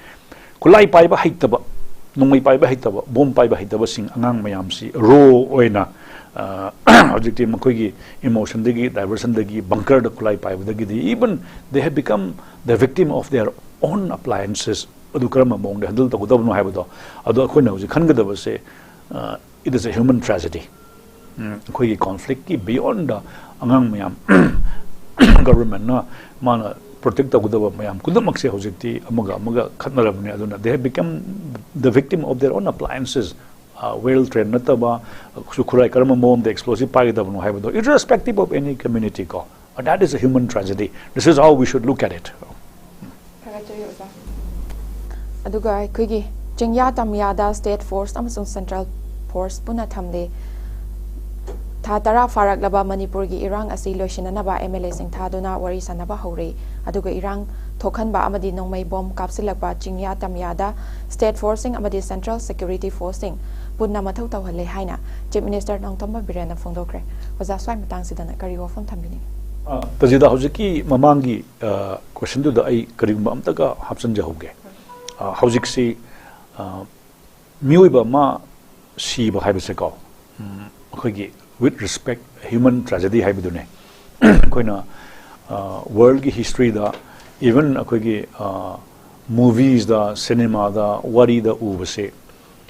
ꯈꯨꯠꯂꯥꯏ ꯄꯥꯏꯕ ꯍꯩꯇꯕ, ꯅꯣꯡꯃꯩ ꯄꯥꯏꯕ ꯍꯩꯇꯕ, ꯕꯣꯝ ꯄꯥꯏꯕ ꯍꯩꯇꯕꯁꯤꯡ, ꯑꯉꯥꯡ ꯃꯌꯥꯝꯁꯤ ꯔꯣ ꯑꯣꯏꯅ ꯑ, ꯍꯧꯖꯤꯛꯇꯤ ꯃꯈꯣꯏꯒꯤ ꯏꯃꯣꯁꯟꯗꯒꯤ, ꯗꯥꯏꯚꯔꯁꯟꯗꯒꯤ, ꯕꯪꯀꯔꯗ ꯈꯨꯠꯂꯥꯏ ꯄꯥꯏꯕꯗꯒꯤꯗꯤ even they have become the victim of their own appliances. ꯑꯗꯨ ꯀꯔꯝꯕ ꯃꯑꯣꯡꯗ ꯍꯦꯟꯗꯜ ꯇꯧꯒꯗꯕꯅꯣ ꯍꯥꯏꯕꯗꯣ, ꯑꯗꯣ ꯑꯩꯈꯣꯏꯅ ꯍꯧꯖꯤꯛ ꯈꯟꯒꯗꯕꯁꯦ, uh, it is a human tragedy. ꯎꯝ, ꯑꯩꯈꯣꯏꯒꯤ ꯀꯣꯟꯐ꯭ꯂꯤꯛꯀꯤ ꯕꯤꯌꯣꯟꯗ ꯑꯉꯥꯡ ꯃꯌꯥꯝ ꯒꯚꯔꯟꯃꯦꯟꯠꯅ ꯃꯥꯅ ꯄ꯭ꯔꯣꯇꯦꯛ ꯇꯧꯒꯗꯕ ꯃꯌꯥꯝ ꯈꯨꯗꯤꯡꯃꯛꯁꯦ ꯍꯧꯖꯤꯛꯇꯤ ꯑꯃꯒ ꯑꯃꯒ ꯈꯠꯅꯔꯕꯅꯤ꯫ ꯑꯗꯨꯅ they have become the victim of their own appliances, uh, well trained ꯅꯠꯇꯕ, ꯈꯨꯠꯁꯨ ꯈꯨꯠꯂꯥꯏ ꯀꯔꯝꯕ ꯃꯑꯣꯡꯗ ꯑꯦꯛꯁꯄ꯭ꯂꯣꯁꯤꯞ ꯄꯥꯏꯒꯗꯕꯅꯣ ꯍꯥꯏꯕꯗꯣ, irrespective of any community ꯀꯣ, that is a human tragedy. This is how we should look at it. ꯊꯥꯒꯠꯆꯔꯤ ꯑꯣꯖꯥ꯫ ꯑꯗꯨꯒ ꯑꯩꯈꯣꯏꯒꯤ ꯆꯤꯡꯌꯥ ꯇꯝꯌꯥꯗ ꯁ꯭ꯇꯦꯠ ꯐꯣꯔꯁ ꯑꯃꯁꯨꯡ ꯁꯦꯟꯇ꯭ꯔꯦꯜ ꯐꯣꯔꯁ ꯄꯨꯟꯅ ꯊꯝꯂꯦ꯫ ꯊꯥ ꯇꯔꯥ ꯐꯥꯔꯛꯂꯕ ꯃꯅꯤꯄꯨꯔꯒꯤ ꯏꯔꯥꯡ ꯑꯁꯤ ꯂꯣꯏꯁꯤꯟꯅꯅꯕ MLA ꯁꯤꯡ ꯊꯥꯗꯨꯅ ꯋꯥꯔꯤ ꯁꯥꯟꯅꯕ ꯍꯧꯔꯦ꯫ ꯑꯗꯨꯒ ꯏꯔꯥꯡ ꯊꯣꯛꯍꯟꯕ ꯑꯃꯗꯤ ꯅꯣꯡꯃꯩ ꯕꯣꯝ ꯀꯥꯞꯁꯤꯜꯂꯛꯄ ꯆꯤꯡꯌꯥ ꯇꯝꯌꯥꯗ ꯁ꯭ꯇꯦꯠ ꯐꯣꯔꯁꯁꯤꯡ ꯑꯃꯗꯤ ꯁꯦꯟꯇ꯭ꯔꯦꯜ ꯁꯦꯀ꯭ꯌꯨꯔꯤꯇꯤ ꯐꯣꯔꯁꯁꯤꯡ ꯄꯨꯟꯅ ꯃꯊꯧ ꯇꯧꯍꯜꯂꯦ ꯍꯥꯏꯅ ꯆꯤꯐ ꯃꯤꯅꯤꯁꯇꯔ ꯅꯣꯡꯊꯣꯝꯕꯝ ꯕꯤꯔꯦꯟꯅ ꯐꯣꯡꯗꯣꯛꯈ꯭ꯔꯦ꯫ ꯑꯣꯖꯥ, ꯁ꯭ꯋꯥꯏ ꯃꯇꯥꯡꯁꯤꯗꯅ ꯀꯔꯤ ꯋꯥꯐꯝ ꯊꯝꯕꯤꯅꯤꯡꯏ? ꯑ, ꯇꯖꯤꯗ, ꯍꯧꯖꯤꯛꯀꯤ ꯃꯃꯥꯡꯒꯤ ꯀꯣꯏꯁꯟꯗꯨꯗ ꯑꯩ ꯀꯔꯤꯒꯨꯝꯕ ꯑꯝꯇꯒ ꯍꯥꯞꯆꯤꯟꯖꯍꯧꯒꯦ꯫ ꯑ, ꯍꯧꯖꯤꯛꯁꯤ, ꯑ, ꯃꯤꯑꯣꯏꯕ ꯑꯃ ꯁꯤꯕ ꯍꯥꯏꯕꯁꯦꯀꯣ, ꯎꯝ, ꯑꯩꯈꯣꯏꯒꯤ with respect human tragedy ꯍꯥꯏꯕꯗꯨꯅꯦ꯫ ꯑꯩꯈꯣꯏꯅ ꯋꯥꯔꯜꯒꯤ ꯍꯤꯁꯇ꯭ꯔꯤꯗ, ꯏꯚꯟ ꯑꯩꯈꯣꯏꯒꯤ ꯃꯨꯚꯤꯁꯗ, ꯁꯤꯅꯦꯃꯥꯗ, ꯋꯥꯔꯤꯗ ꯎꯕꯁꯦ,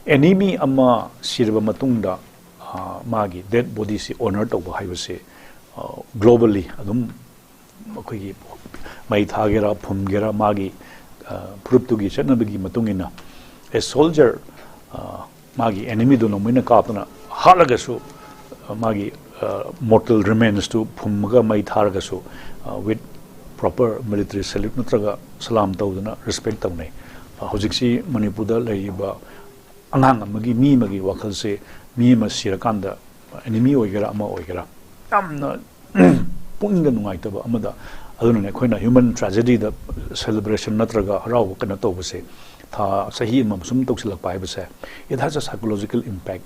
ꯑꯦꯅꯤꯃꯤ ꯑꯃ ꯁꯤꯔꯕ ꯃꯇꯨꯡꯗ, ꯑ, ꯃꯥꯒꯤ ꯗꯦꯠ ꯕꯣꯗꯤꯁꯤ ꯑꯣꯅꯔ ꯇꯧꯕ ꯍꯥꯏꯕꯁꯦ ꯒ꯭ꯂꯣꯕꯜꯂꯤ ꯑꯗꯨꯝ ꯑꯩꯈꯣꯏꯒꯤ ꯃꯩ ꯊꯥꯒꯦꯔꯥ ꯐꯨꯝꯒꯦꯔꯥ, ꯃꯥꯒꯤ ꯐꯨꯔꯨꯞꯇꯨꯒꯤ ꯆꯠꯅꯕꯤꯒꯤ ꯃꯇꯨꯡ ꯏꯟꯅ, ꯑꯦ ꯁꯣꯜꯖꯔ, ꯃꯥꯒꯤ ꯑꯦꯅꯤꯃꯤꯗꯨ ꯅꯣꯡꯃꯩꯅ ꯀꯥꯞꯇꯅ ꯍꯥꯠꯂꯒꯁꯨ, ꯃꯥꯒꯤ mortal remains ꯇꯨ ꯐꯨꯝꯃꯒ ꯃꯩ ꯊꯥꯔꯒꯁꯨ, with proper military salute ꯅꯠꯇ꯭ꯔꯒ ꯁꯂꯥꯝ ꯇꯧꯗꯨꯅ respect ꯇꯧꯅꯩ꯫ ꯍꯧꯖꯤꯛꯁꯤ ꯃꯅꯤꯄꯨꯔꯗ ꯂꯩꯔꯤꯕ ꯑꯉꯥꯡ ꯑꯃꯒꯤ, ꯃꯤ ꯑꯃꯒꯤ ꯋꯥꯈꯜꯁꯦ, ꯃꯤ ꯑꯃ ꯁꯤꯔꯀꯥꯟꯗ, enemy ꯑꯣꯏꯒꯦꯔꯥ ꯑꯃ ꯑꯣꯏꯒꯦꯔꯥ, ꯌꯥꯝꯅ ꯄꯨꯛꯅꯤꯡꯗ ꯅꯨꯡꯉꯥꯏꯇꯕ ꯑꯃꯗ, ꯑꯗꯨꯅꯅꯦ ꯑꯩꯈꯣꯏꯅ human tragedy ꯗ celebration ꯅꯠꯇ꯭ꯔꯒ ꯍꯔꯥꯎꯕ ꯀꯩꯅꯣ ꯇꯧꯕꯁꯦ, ꯊꯥ ꯆꯍꯤ ꯑꯃ ꯁꯨꯝ ꯇꯧꯁꯤꯜꯂꯛꯄ ꯍꯥꯏꯕꯁꯦ, it has a psychological impact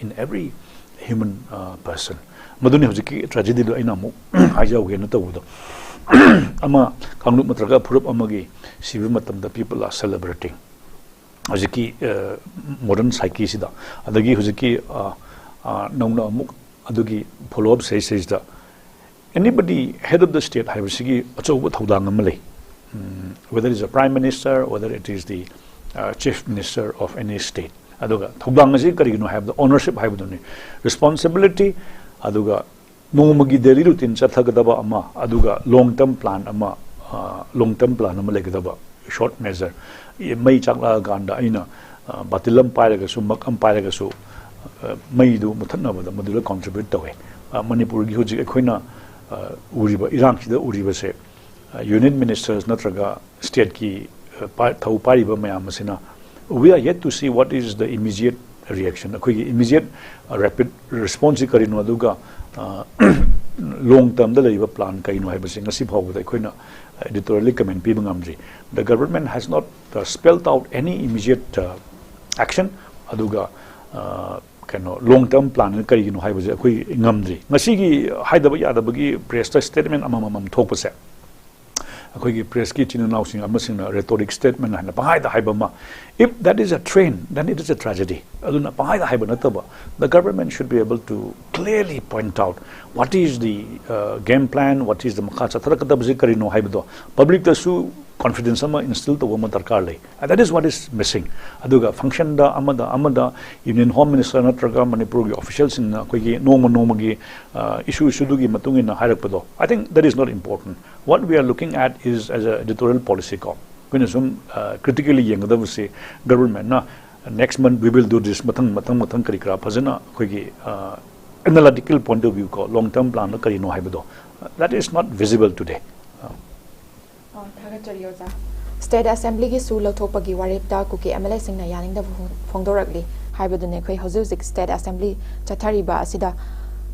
in every human person. ꯃꯗꯨꯅꯤ ꯍꯧꯖꯤꯛꯀꯤ tragedy ꯗꯣ ꯑꯩꯅ ꯑꯃꯨꯛ ꯍꯥꯏꯖꯍꯧꯒꯦꯅ ꯇꯧꯕꯗꯣ꯫ ꯑꯃ, ꯀꯥꯡꯂꯨꯞ ꯅꯠꯇ꯭ꯔꯒ ꯐꯨꯔꯨꯞ ꯑꯃꯒꯤ ꯁꯤꯕ ꯃꯇꯝꯗ people are celebrating, ꯍꯧꯖꯤꯛꯀꯤ modern psyche ꯁꯤꯗ꯫ ꯑꯗꯒꯤ ꯍꯧꯖꯤꯛꯀꯤ ꯅꯧꯅ ꯑꯃꯨꯛ ꯑꯗꯨꯒꯤ follow up ꯁꯤꯗꯩꯁꯤꯗ, anybody head of the state ꯍꯥꯏꯕꯁꯤꯒꯤ ꯑꯆꯧꯕ ꯊꯧꯗꯥꯡ ꯑꯃ ꯂꯩ꯫ Whether it is a prime minister, whether it is the chief minister of any state, ꯑꯗꯨꯒ ꯊꯧꯗꯥꯡ ꯑꯁꯤ ꯀꯔꯤꯒꯤꯅꯣ ꯍꯥꯏꯕꯗ, ownership ꯍꯥꯏꯕꯗꯨꯅꯤ, responsibility꯫ ꯑꯗꯨꯒ ꯅꯣꯡꯃꯒꯤ daily routine ꯆꯠꯊꯒꯗꯕ ꯑꯃ, ꯑꯗꯨꯒ long term plan ꯑꯃ, long term plan ꯑꯃ ꯂꯩꯒꯗꯕ꯫ Short measure, ꯃꯩ ꯆꯥꯛꯂꯛꯑꯀꯥꯟꯗ ꯑꯩꯅ ꯕꯥꯇꯤꯜ ꯑꯃ ꯄꯥꯏꯔꯒꯁꯨ, ꯃꯛ ꯑꯃ ꯄꯥꯏꯔꯒꯁꯨ, ꯃꯩꯗꯨ ꯃꯨꯊꯠꯅꯕꯗ ꯃꯗꯨꯗ contribute ꯇꯧꯋꯦ꯫ ꯃꯅꯤꯄꯨꯔꯒꯤ ꯍꯧꯖꯤꯛ ꯑꯩꯈꯣꯏꯅ ꯎꯔꯤꯕ ꯏꯔꯥꯡꯁꯤꯗ ꯎꯔꯤꯕꯁꯦ, union ministers ꯅꯠꯇ꯭ꯔꯒ state ꯀꯤ ꯊꯧ ꯄꯥꯏꯔꯤꯕ ꯃꯌꯥꯝ ꯑꯁꯤꯅ, we are yet to see what is the immediate reaction, ꯑꯩꯈꯣꯏꯒꯤ immediate rapid response ꯁꯤ ꯀꯔꯤꯅꯣ, ꯑꯗꯨꯒ long term ꯗ ꯂꯩꯔꯤꯕ plan ꯀꯔꯤꯅꯣ ꯍꯥꯏꯕꯁꯤ ꯉꯁꯤ ꯐꯥꯎꯕꯗ ꯑꯩꯈꯣꯏꯅ editorially comment ꯄꯤꯕ ꯉꯝꯗ꯭ꯔꯤ꯫ The government has not spelled out any immediate action, ꯑꯗꯨꯒ ꯀꯩꯅꯣ, long term plan ꯀꯔꯤꯒꯤꯅꯣ ꯍꯥꯏꯕꯁꯦ ꯑꯩꯈꯣꯏ ꯉꯝꯗ꯭ꯔꯤ꯫ ꯉꯁꯤꯒꯤ ꯍꯥꯏꯗꯕ ꯌꯥꯗꯕꯒꯤ press ꯇ statement ꯑꯃꯃꯝ ꯊꯣꯛꯄꯁꯦ, ꯑꯩꯈꯣꯏꯒꯤ press ꯀꯤ ꯏꯆꯤꯟ ꯏꯅꯥꯎꯁꯤꯡ ꯑꯃꯁꯤꯡꯅ rhetoric statement ꯍꯥꯏꯅ ꯄꯪꯍꯥꯏꯗ ꯍꯥꯏꯕ ꯑꯃ, if that is a trend, then it is a tragedy꯫ ꯑꯗꯨꯅ ꯄꯪꯍꯥꯏꯗ ꯍꯥꯏꯕ ꯅꯠꯇꯕ, the government should be able to clearly point out what is the game plan, what is the ꯃꯈꯥ ꯆꯠꯊꯔꯛꯀꯗꯕꯁꯤ ꯀꯔꯤꯅꯣ ꯍꯥꯏꯕꯗꯣ public ꯇꯁꯨ confidence ꯑꯃ instill ꯇꯧꯕ ꯑꯃ ꯗꯔꯀꯥꯔ ꯂꯩ꯫ And that is what is missing꯫ ꯑꯗꯨꯒ function ꯗ ꯑꯃꯗ ꯑꯃꯗ Union Home Minister ꯅꯠꯇ꯭ꯔꯒ ꯃꯅꯤꯄꯨꯔꯒꯤ official ꯁꯤꯡꯅ ꯑꯩꯈꯣꯏꯒꯤ ꯅꯣꯡꯃ ꯅꯣꯡꯃꯒꯤ issue issue ꯗꯨꯒꯤ ꯃꯇꯨꯡ ꯏꯟꯅ ꯍꯥꯏꯔꯛꯄꯗꯣ, I think that is not important꯫ What we are looking at is as a editorial policy ꯀꯣ, ꯑꯩꯈꯣꯏꯅ ꯁꯨꯝ critically ꯌꯦꯡꯒꯗꯕꯁꯤ, government ꯅ next month we will do this, ꯃꯊꯪ ꯃꯊꯪ ꯃꯊꯪ ꯀꯔꯤ ꯀꯔꯥ ꯐꯖꯅ ꯑꯩꯈꯣꯏꯒꯤ Analytical point of view ꯀꯣ, long term plan ꯀꯔꯤꯅꯣ ꯍꯥꯏꯕꯗꯣ, that is not visible today. ꯑꯣ, ꯊꯥꯒꯠꯆꯔꯤ ꯑꯣꯖꯥ꯫ ꯁ꯭ꯇꯦꯠ ꯑꯦꯁꯦꯝꯕ꯭ꯂꯤꯒꯤ ꯁꯨ ꯂꯧꯊꯣꯛꯄꯒꯤ ꯋꯥꯔꯦꯞꯇ ꯀꯨꯀꯤ ꯑꯦꯝ ꯑꯦꯜ ꯑꯦꯁꯤꯡꯅ ꯌꯥꯅꯤꯡꯗꯕ ꯐꯣꯡ- ꯐꯣꯡꯗꯣꯔꯛꯂꯤ ꯍꯥꯏꯕꯗꯨꯅꯤ꯫ ꯑꯩꯈꯣꯏ ꯍꯧꯖꯤꯛ ꯍꯧꯖꯤꯛ ꯁ꯭ꯇꯦꯠ ꯑꯦꯁꯦꯝꯕ꯭ꯂꯤ ꯆꯠꯊꯔꯤꯕ ꯑꯁꯤꯗ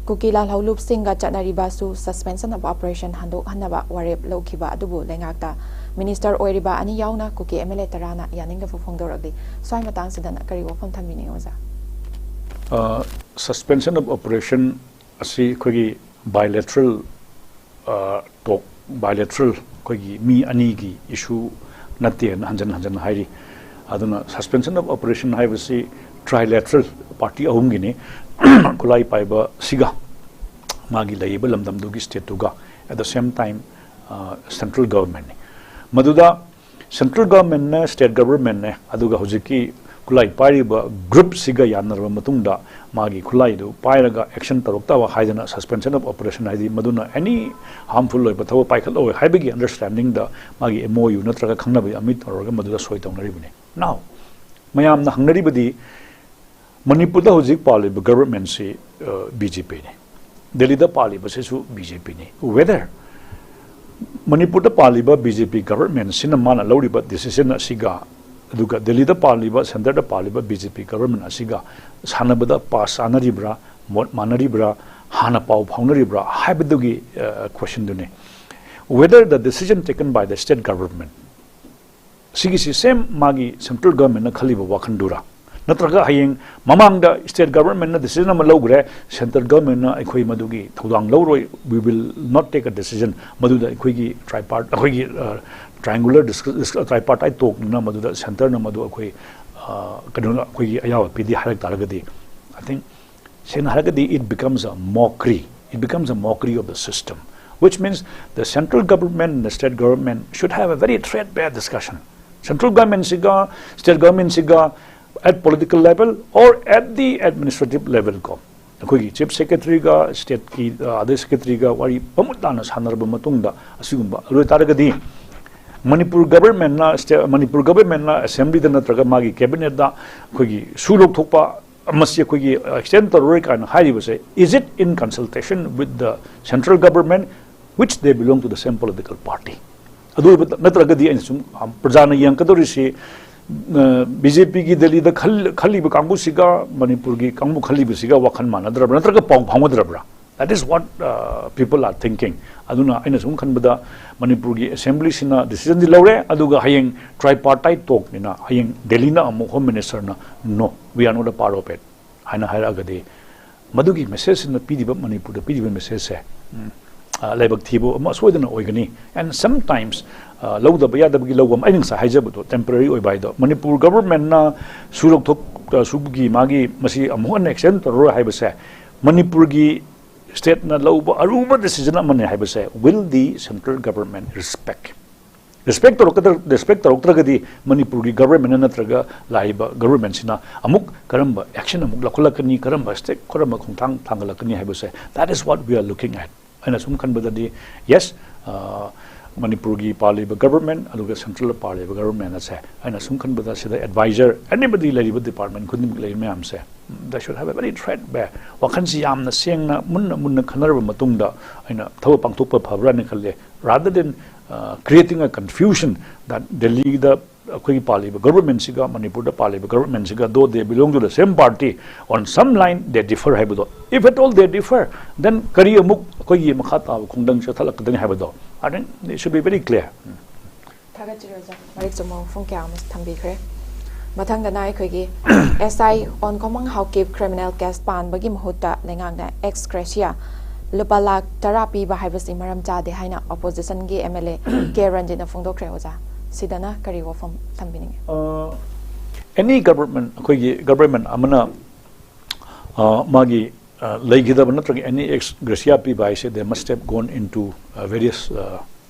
ꯀꯨꯀꯤ ꯂꯥꯜꯍꯧꯂꯨꯞꯁꯤꯡꯒ ꯆꯠꯅꯔꯤꯕ ꯁꯨ suspension of operation ꯍꯟꯗꯣꯛꯍꯟꯅꯕ ꯋꯥꯔꯦꯞ ꯂꯧꯈꯤꯕ ꯑꯗꯨꯕꯨ ꯂꯩꯉꯥꯛꯇ ꯃꯤꯅꯤꯁꯇꯔ ꯑꯣꯏꯔꯤꯕ ꯑꯅꯤ ꯌꯥꯎꯅ ꯀꯨꯀꯤ ꯑꯦꯝ ꯑꯦꯜ ꯑꯦ ꯇꯔꯥꯅ ꯌꯥꯅꯤꯡꯗꯕ ꯐꯣꯡꯗꯣꯔꯛꯂꯤ꯫ ꯁ꯭ꯋꯥꯏ ꯃꯇꯥꯡꯁꯤꯗ ꯀꯔꯤ ꯋꯥꯐꯝ ꯊꯝꯕꯤꯅꯤꯡꯉꯤ ꯑꯣꯖꯥ? Suspension of operation ꯑꯁꯤ ꯑꯩꯈꯣꯏꯒꯤ bilateral talk, bilateral ꯑꯩꯈꯣꯏꯒꯤ ꯃꯤ ꯑꯅꯤꯒꯤ issue ꯅꯠꯇꯦꯅ ꯍꯟꯖꯟ ꯍꯟꯖꯟ ꯍꯥꯏꯔꯤ꯫ ꯑꯗꯨꯅ suspension of operation ꯍꯥꯏꯕꯁꯤ trilateral, party ꯑꯍꯨꯝꯒꯤꯅꯤ꯫ ꯈꯨꯠꯂꯥꯏ ꯄꯥꯏꯕꯁꯤꯒ ꯃꯥꯒꯤ ꯂꯩꯔꯤꯕ ꯂꯝꯗꯝꯗꯨꯒꯤ stateꯇꯨꯒ, at the same time central governmentꯅꯤ꯫ ꯃꯗꯨꯗ central governmentꯅꯦ, state governmentꯅꯦ, ꯑꯗꯨꯒ ꯍꯧꯖꯤꯛꯀꯤ ꯈꯨꯠꯂꯥꯏ ꯄꯥꯏꯔꯤꯕ groupꯁꯤꯒ ꯌꯥꯅꯔꯕ ꯃꯇꯨꯡꯗ ꯃꯥꯒꯤ ꯈꯨꯠꯂꯥꯏꯗꯨ ꯄꯥꯏꯔꯒ action ꯇꯧꯔꯛꯇꯕ ꯍꯥꯏꯗꯅ suspension of operation ꯍꯥꯏꯗꯤ ꯃꯗꯨꯅ any harmful ꯑꯣꯏꯕ ꯊꯕꯛ ꯄꯥꯏꯈꯠꯂꯣꯏ ꯍꯥꯏꯕꯒꯤ understandingꯗ ꯃꯥꯒꯤ M O U ꯅꯠꯇ꯭ꯔꯒ ꯈꯪꯅꯕ ꯑꯃ ꯇꯧꯔꯒ ꯃꯗꯨꯗ ꯁꯣꯏ ꯇꯧꯅꯔꯤꯕꯅꯤ꯫ Now, ꯃꯌꯥꯝꯅ ꯍꯪꯅꯔꯤꯕꯗꯤ ꯃꯅꯤꯄꯨꯔꯗ ꯍꯧꯖꯤꯛ ꯄꯥꯜꯂꯤꯕ governmentꯁꯤ B J Pꯅꯤ, ꯗꯦꯜꯂꯤꯗ ꯄꯥꯜꯂꯤꯕꯁꯤꯁꯨ B J Pꯅꯤ꯫ Whether ꯃꯅꯤꯄꯨꯔꯗ ꯄꯥꯜꯂꯤꯕ B J P governmentꯁꯤꯅ ꯃꯥꯅ ꯂꯧꯔꯤꯕ decision ꯑꯁꯤꯒ ꯑꯗꯨꯒ ꯗꯦꯜꯂꯤꯗ ꯄꯥꯜꯂꯤꯕ, centreꯗ ꯄꯥꯜꯂꯤꯕ B J P government ꯑꯁꯤꯒ ꯁꯥꯟꯅꯕꯗ path ꯆꯥꯅꯔꯤꯕ꯭ꯔꯥ, ꯃꯣꯠ ꯃꯥꯟꯅꯔꯤꯕ꯭ꯔꯥ, ꯍꯥꯟꯅ ꯄꯥꯎ ꯐꯥꯎꯅꯔꯤꯕ꯭ꯔꯥ ꯍꯥꯏꯕꯗꯨꯒꯤ questionꯗꯨꯅꯤ꯫ Whether the decision taken by the state government ꯁꯤꯒꯤꯁꯤ same ꯃꯥꯒꯤ central governmentꯅ ꯈꯜꯂꯤꯕ ꯋꯥꯈꯜꯗꯨꯔꯥ? ꯅꯠꯇ꯭ꯔꯒ ꯍꯌꯦꯡ ꯃꯃꯥꯡꯗ state governmentꯅ decision ꯑꯃ ꯂꯧꯈ꯭ꯔꯦ, central governmentꯅ ꯑꯩꯈꯣꯏ ꯃꯗꯨꯒꯤ ꯊꯧꯗꯥꯡ ꯂꯧꯔꯣꯏ, we will not take a decision, ꯃꯗꯨꯗ ꯑꯩꯈꯣꯏꯒꯤ tripart, ꯑꯩꯈꯣꯏꯒꯤ triangular tripartite talkꯅꯤꯅ ꯃꯗꯨꯗ centreꯅ ꯃꯗꯨ ꯑꯩꯈꯣꯏ ꯀꯩꯅꯣꯅ ꯑꯩꯈꯣꯏꯒꯤ ꯑꯌꯥꯕ ꯄꯤꯗꯦ ꯍꯥꯏꯔꯛ ꯇꯥꯔꯒꯗꯤ, I think ꯁꯦꯡꯅ ꯍꯥꯏꯔꯒꯗꯤ it becomes a mockery, it becomes a mockery of the system, which means the central government and the state government should have a very threadbare discussion. Central governmentꯁꯤꯒ state governmentꯁꯤꯒ at political level or at the administrative level ꯀꯣ, ꯑꯩꯈꯣꯏꯒꯤ chief secretaryꯒ stateꯀꯤ ꯑꯗꯩ secretaryꯒ ꯋꯥꯔꯤ ꯃꯃꯨꯠ ꯇꯥꯅ ꯁꯥꯟꯅꯔꯕ ꯃꯇꯨꯡꯗ ꯑꯁꯤꯒꯨꯝꯕ ꯑꯗꯨ ꯑꯣꯏꯇꯥꯔꯒꯗꯤ ꯃꯅꯤꯄꯨꯔ governmentꯅ state, ꯃꯅꯤꯄꯨꯔ governmentꯅ assemblyꯗ ꯅꯠꯇ꯭ꯔꯒ ꯃꯥꯒꯤ cabinetꯇ ꯑꯩꯈꯣꯏꯒꯤ ꯁꯨ ꯂꯧꯊꯣꯛꯄ ꯃꯁꯤ ꯑꯩꯈꯣꯏꯒꯤ ꯑꯦꯛꯁꯇꯦꯟ ꯇꯧꯔꯔꯣꯏ ꯀꯥꯏꯅ ꯍꯥꯏꯔꯤꯕꯁꯦ, is it in consultation with the central government, which they belong to the same political party? ꯑꯗꯨ ꯑꯣꯏꯕ ꯅꯠꯇ꯭ꯔꯒꯗꯤ ꯑꯩꯅ ꯁꯨꯝ, ꯑ, ꯄ꯭ꯔꯖꯥꯅ ꯌꯦꯡꯉꯛꯀꯗꯧꯔꯤꯁꯤ, ꯕꯤ ꯖꯦ ꯄꯤꯒꯤ ꯗꯦꯜꯂꯤꯗ ꯈꯜ-, ꯈꯜꯂꯤꯕ ꯀꯥꯡꯕꯨꯁꯤꯒ ꯃꯅꯤꯄꯨꯔꯒꯤ ꯀꯥꯡꯕꯨ ꯈꯜꯂꯤꯕꯁꯤꯒ ꯋꯥꯈꯜ ꯃꯥꯟꯅꯗ꯭ꯔꯕ꯭ꯔꯥ, ꯅꯠꯇ꯭ꯔꯒ ꯄꯥꯎ ꯐꯥꯎꯅꯗ꯭ꯔꯕ꯭ꯔꯥ? That is what, uh, people are thinking. ꯑꯗꯨꯅ ꯑꯩꯅ ꯁꯨꯝ ꯈꯟꯕꯗ, ꯃꯅꯤꯄꯨꯔꯒꯤ ꯑꯦꯁꯦꯝꯕ꯭ꯂꯤꯁꯤꯅ ꯗꯤꯁꯤꯖꯟꯗꯤ ꯂꯧꯔꯦ, ꯑꯗꯨꯒ ꯍꯌꯦꯡ tripartite talkꯅꯤꯅ, ꯍꯌꯦꯡ ꯗꯦꯜꯂꯤꯅ ꯑꯃꯨꯛ home ꯃꯤꯅꯤꯁꯇꯔꯅ, "No, we are not a part of it" ꯍꯥꯏꯅ ꯍꯥꯏꯔꯛꯑꯒꯗꯤ, ꯃꯗꯨꯒꯤ ꯃꯦꯁꯦꯖꯁꯤꯅ ꯄꯤꯔꯤꯕ, ꯃꯅꯤꯄꯨꯔꯗ ꯄꯤꯔꯤꯕ ꯃꯦꯁꯦꯖꯁꯦ, ꯎꯝ, ꯑ, ꯂꯥꯏꯕꯛ ꯊꯤꯕ ꯑꯃ ꯁꯣꯏꯗꯅ ꯑꯣꯏꯒꯅꯤ꯫ And sometimes, ꯑ, ꯂꯧꯗꯕ ꯌꯥꯗꯕꯒꯤ ꯂꯧꯕ ꯑꯃ, ꯑꯩꯅ ꯉꯁꯥꯏ ꯍꯥꯏꯖꯕꯗꯣ, ꯇꯦꯝꯄꯔꯔꯤ ꯑꯣꯏꯕ ꯍꯥꯏꯗꯣ, ꯃꯅꯤꯄꯨꯔ ꯒꯕꯔꯃꯦꯟꯅ ꯁꯨ ꯂꯧꯊꯣꯛ-, ꯑ, ꯁꯨꯒꯤ ꯃꯥꯒꯤ ꯃꯁꯤ ꯑꯃꯨꯛ ꯍꯟꯅ ꯑꯦꯛꯁꯇꯦꯟ ꯇꯧꯔꯔꯣꯏ ꯍꯥꯏꯕꯁꯦ, ꯃꯅꯤꯄꯨꯔꯒꯤ ꯁ꯭ꯇꯦꯠꯅ ꯂꯧꯕ ꯑꯔꯨꯕ ꯗꯤꯁꯤꯖꯟ ꯑꯃꯅꯤ ꯍꯥꯏꯕꯁꯦ, will the central government respect? Respect ꯇꯧꯔꯛꯀꯗ꯭ꯔ-, ꯔꯦꯁꯄꯦꯛ ꯇꯧꯔꯛꯇ꯭ꯔꯒꯗꯤ ꯃꯅꯤꯄꯨꯔꯒꯤ ꯒꯕꯔꯃꯦꯟꯅ ꯅꯠꯇ꯭ꯔꯒ ꯂꯥꯛꯏꯕ ꯒꯕꯔꯃꯦꯟꯁꯤꯅ ꯑꯃꯨꯛ ꯀꯔꯝꯕ ꯑꯦꯛꯁꯟ ꯑꯃꯨꯛ ꯂꯧꯈꯠꯂꯛꯀꯅꯤ, ꯀꯔꯝꯕ ꯁ꯭ꯇꯦꯞ, ꯀꯔꯝꯕ ꯈꯣꯡꯊꯥꯡ ꯊꯥꯡꯒꯠꯂꯛꯀꯅꯤ ꯍꯥꯏꯕꯁꯦ, that is what we are looking at. ꯑꯩꯅ ꯁꯨꯝ ꯈꯟꯕꯗꯗꯤ, ꯌꯦꯁ, ꯑ, ꯃꯅꯤꯄꯨꯔꯒꯤ ꯄꯥꯜꯂꯤꯕ ꯒꯕꯔꯃꯦꯟ ꯑꯗꯨꯒ ꯁꯦꯟꯇ꯭ꯔꯦꯜꯗ ꯄꯥꯜꯂꯤꯕ ꯒꯕꯔꯃꯦꯟ ꯑꯁꯦ, ꯑꯩꯅ ꯁꯨꯝ ꯈꯟꯕꯗ ꯁꯤꯗ ꯑꯦꯗꯚꯥꯏꯖꯔ, anybody ꯂꯩꯔꯤꯕ ꯗꯤꯄꯥꯔꯠꯃꯦꯟ ꯈꯨꯗꯤꯡꯃꯛ ꯂꯩꯔꯤꯕ ꯃꯌꯥꯝꯁꯦ, they should have a very threat Bay-, ꯋꯥꯈꯜꯁꯤ ꯌꯥꯝꯅ ꯁꯦꯡꯅ ꯃꯨꯟꯅ ꯃꯨꯟꯅ ꯈꯟꯅꯔꯕ ꯃꯇꯨꯡꯗ ꯑꯩꯅ ꯊꯕꯛ ꯄꯥꯡꯊꯣꯛꯄ ꯐꯕ꯭ꯔꯥꯅ ꯈꯜꯂꯦ꯫ Rather than, uh, creating a confusion that ꯗꯦꯜꯂꯤꯗ ꯑꯩꯈꯣꯏꯒꯤ ꯄꯥꯜꯂꯤꯕ ꯒꯕꯔꯃꯦꯟꯁꯤꯒ ꯃꯅꯤꯄꯨꯔꯗ ꯄꯥꯜꯂꯤꯕ ꯒꯕꯔꯃꯦꯟꯁꯤꯒ, though they belong to the same party, on some line they differ ꯍꯥꯏꯕꯗꯣ, if at all they differ, then ꯀꯔꯤ ꯑꯃꯨꯛ ꯑꯩꯈꯣꯏꯒꯤ ꯃꯈꯥ ꯇꯥꯕ ꯈꯣꯡꯗꯪ ꯆꯠꯊꯠꯂꯛꯀꯗꯅꯤ ꯍꯥꯏꯕꯗꯣ, I think it should be very clear. ꯊꯥꯒꯠꯆꯔꯤ ꯑꯣꯖꯥ, ꯃꯔꯤꯛ ꯆꯨꯝꯕ ꯋꯥꯐꯝ ꯀꯌꯥ ꯑꯃꯁꯨ ꯊꯝꯕꯤꯈ꯭ꯔꯦ꯫ ꯃꯊꯪꯗꯅ ꯑꯩꯈꯣꯏꯒꯤ ꯑꯦꯁ ꯑꯥꯏ ꯑꯣꯟꯈꯣꯃꯪ ꯍꯥꯎꯀꯤꯞ ꯀ꯭ꯔꯤꯃꯤꯅꯦꯜ ꯀꯦꯁ ꯄꯥꯟꯕꯒꯤ ꯃꯍꯨꯠꯇ ꯂꯩꯉꯥꯛꯅ ꯑꯦꯛꯁ ꯒ꯭ꯔꯦꯁꯤꯌꯥ ꯂꯨꯄꯥ ꯂꯥꯈ ꯇꯔꯥ ꯄꯤꯕ ꯍꯥꯏꯕꯁꯤ ꯃꯔꯝ ꯆꯥꯗꯦ ꯍꯥꯏꯅ ꯑꯣꯄꯣꯖꯤꯁꯟꯒꯤ ꯑꯦꯝ ꯑꯦꯜ ꯑꯦ ꯀꯦ ꯔꯟꯖꯤꯠꯅ ꯐꯣꯡꯗꯣꯛꯈ꯭ꯔꯦ꯫ ꯑꯣꯖꯥ, ꯁꯤꯗꯅ ꯀꯔꯤ ꯋꯥꯐꯝ ꯊꯝꯕꯤꯅꯤꯡꯉꯤ? ꯑꯦꯅꯤ ꯒꯕꯔꯃꯦꯟ, ꯑꯩꯈꯣꯏꯒꯤ ꯒꯕꯔꯃꯦꯟ ꯑꯃꯅ, ꯑ, ꯃꯥꯒꯤ, ꯑ, ꯂꯩꯒꯗꯕ ꯅꯠꯇ꯭ꯔꯒ ꯑꯦꯅꯤ ꯑꯦꯛꯁ ꯒ꯭ꯔꯦꯁꯤꯌꯥ ꯄꯤꯕ ꯍꯥꯏꯁꯦ, they must have gone into, uh, various, uh,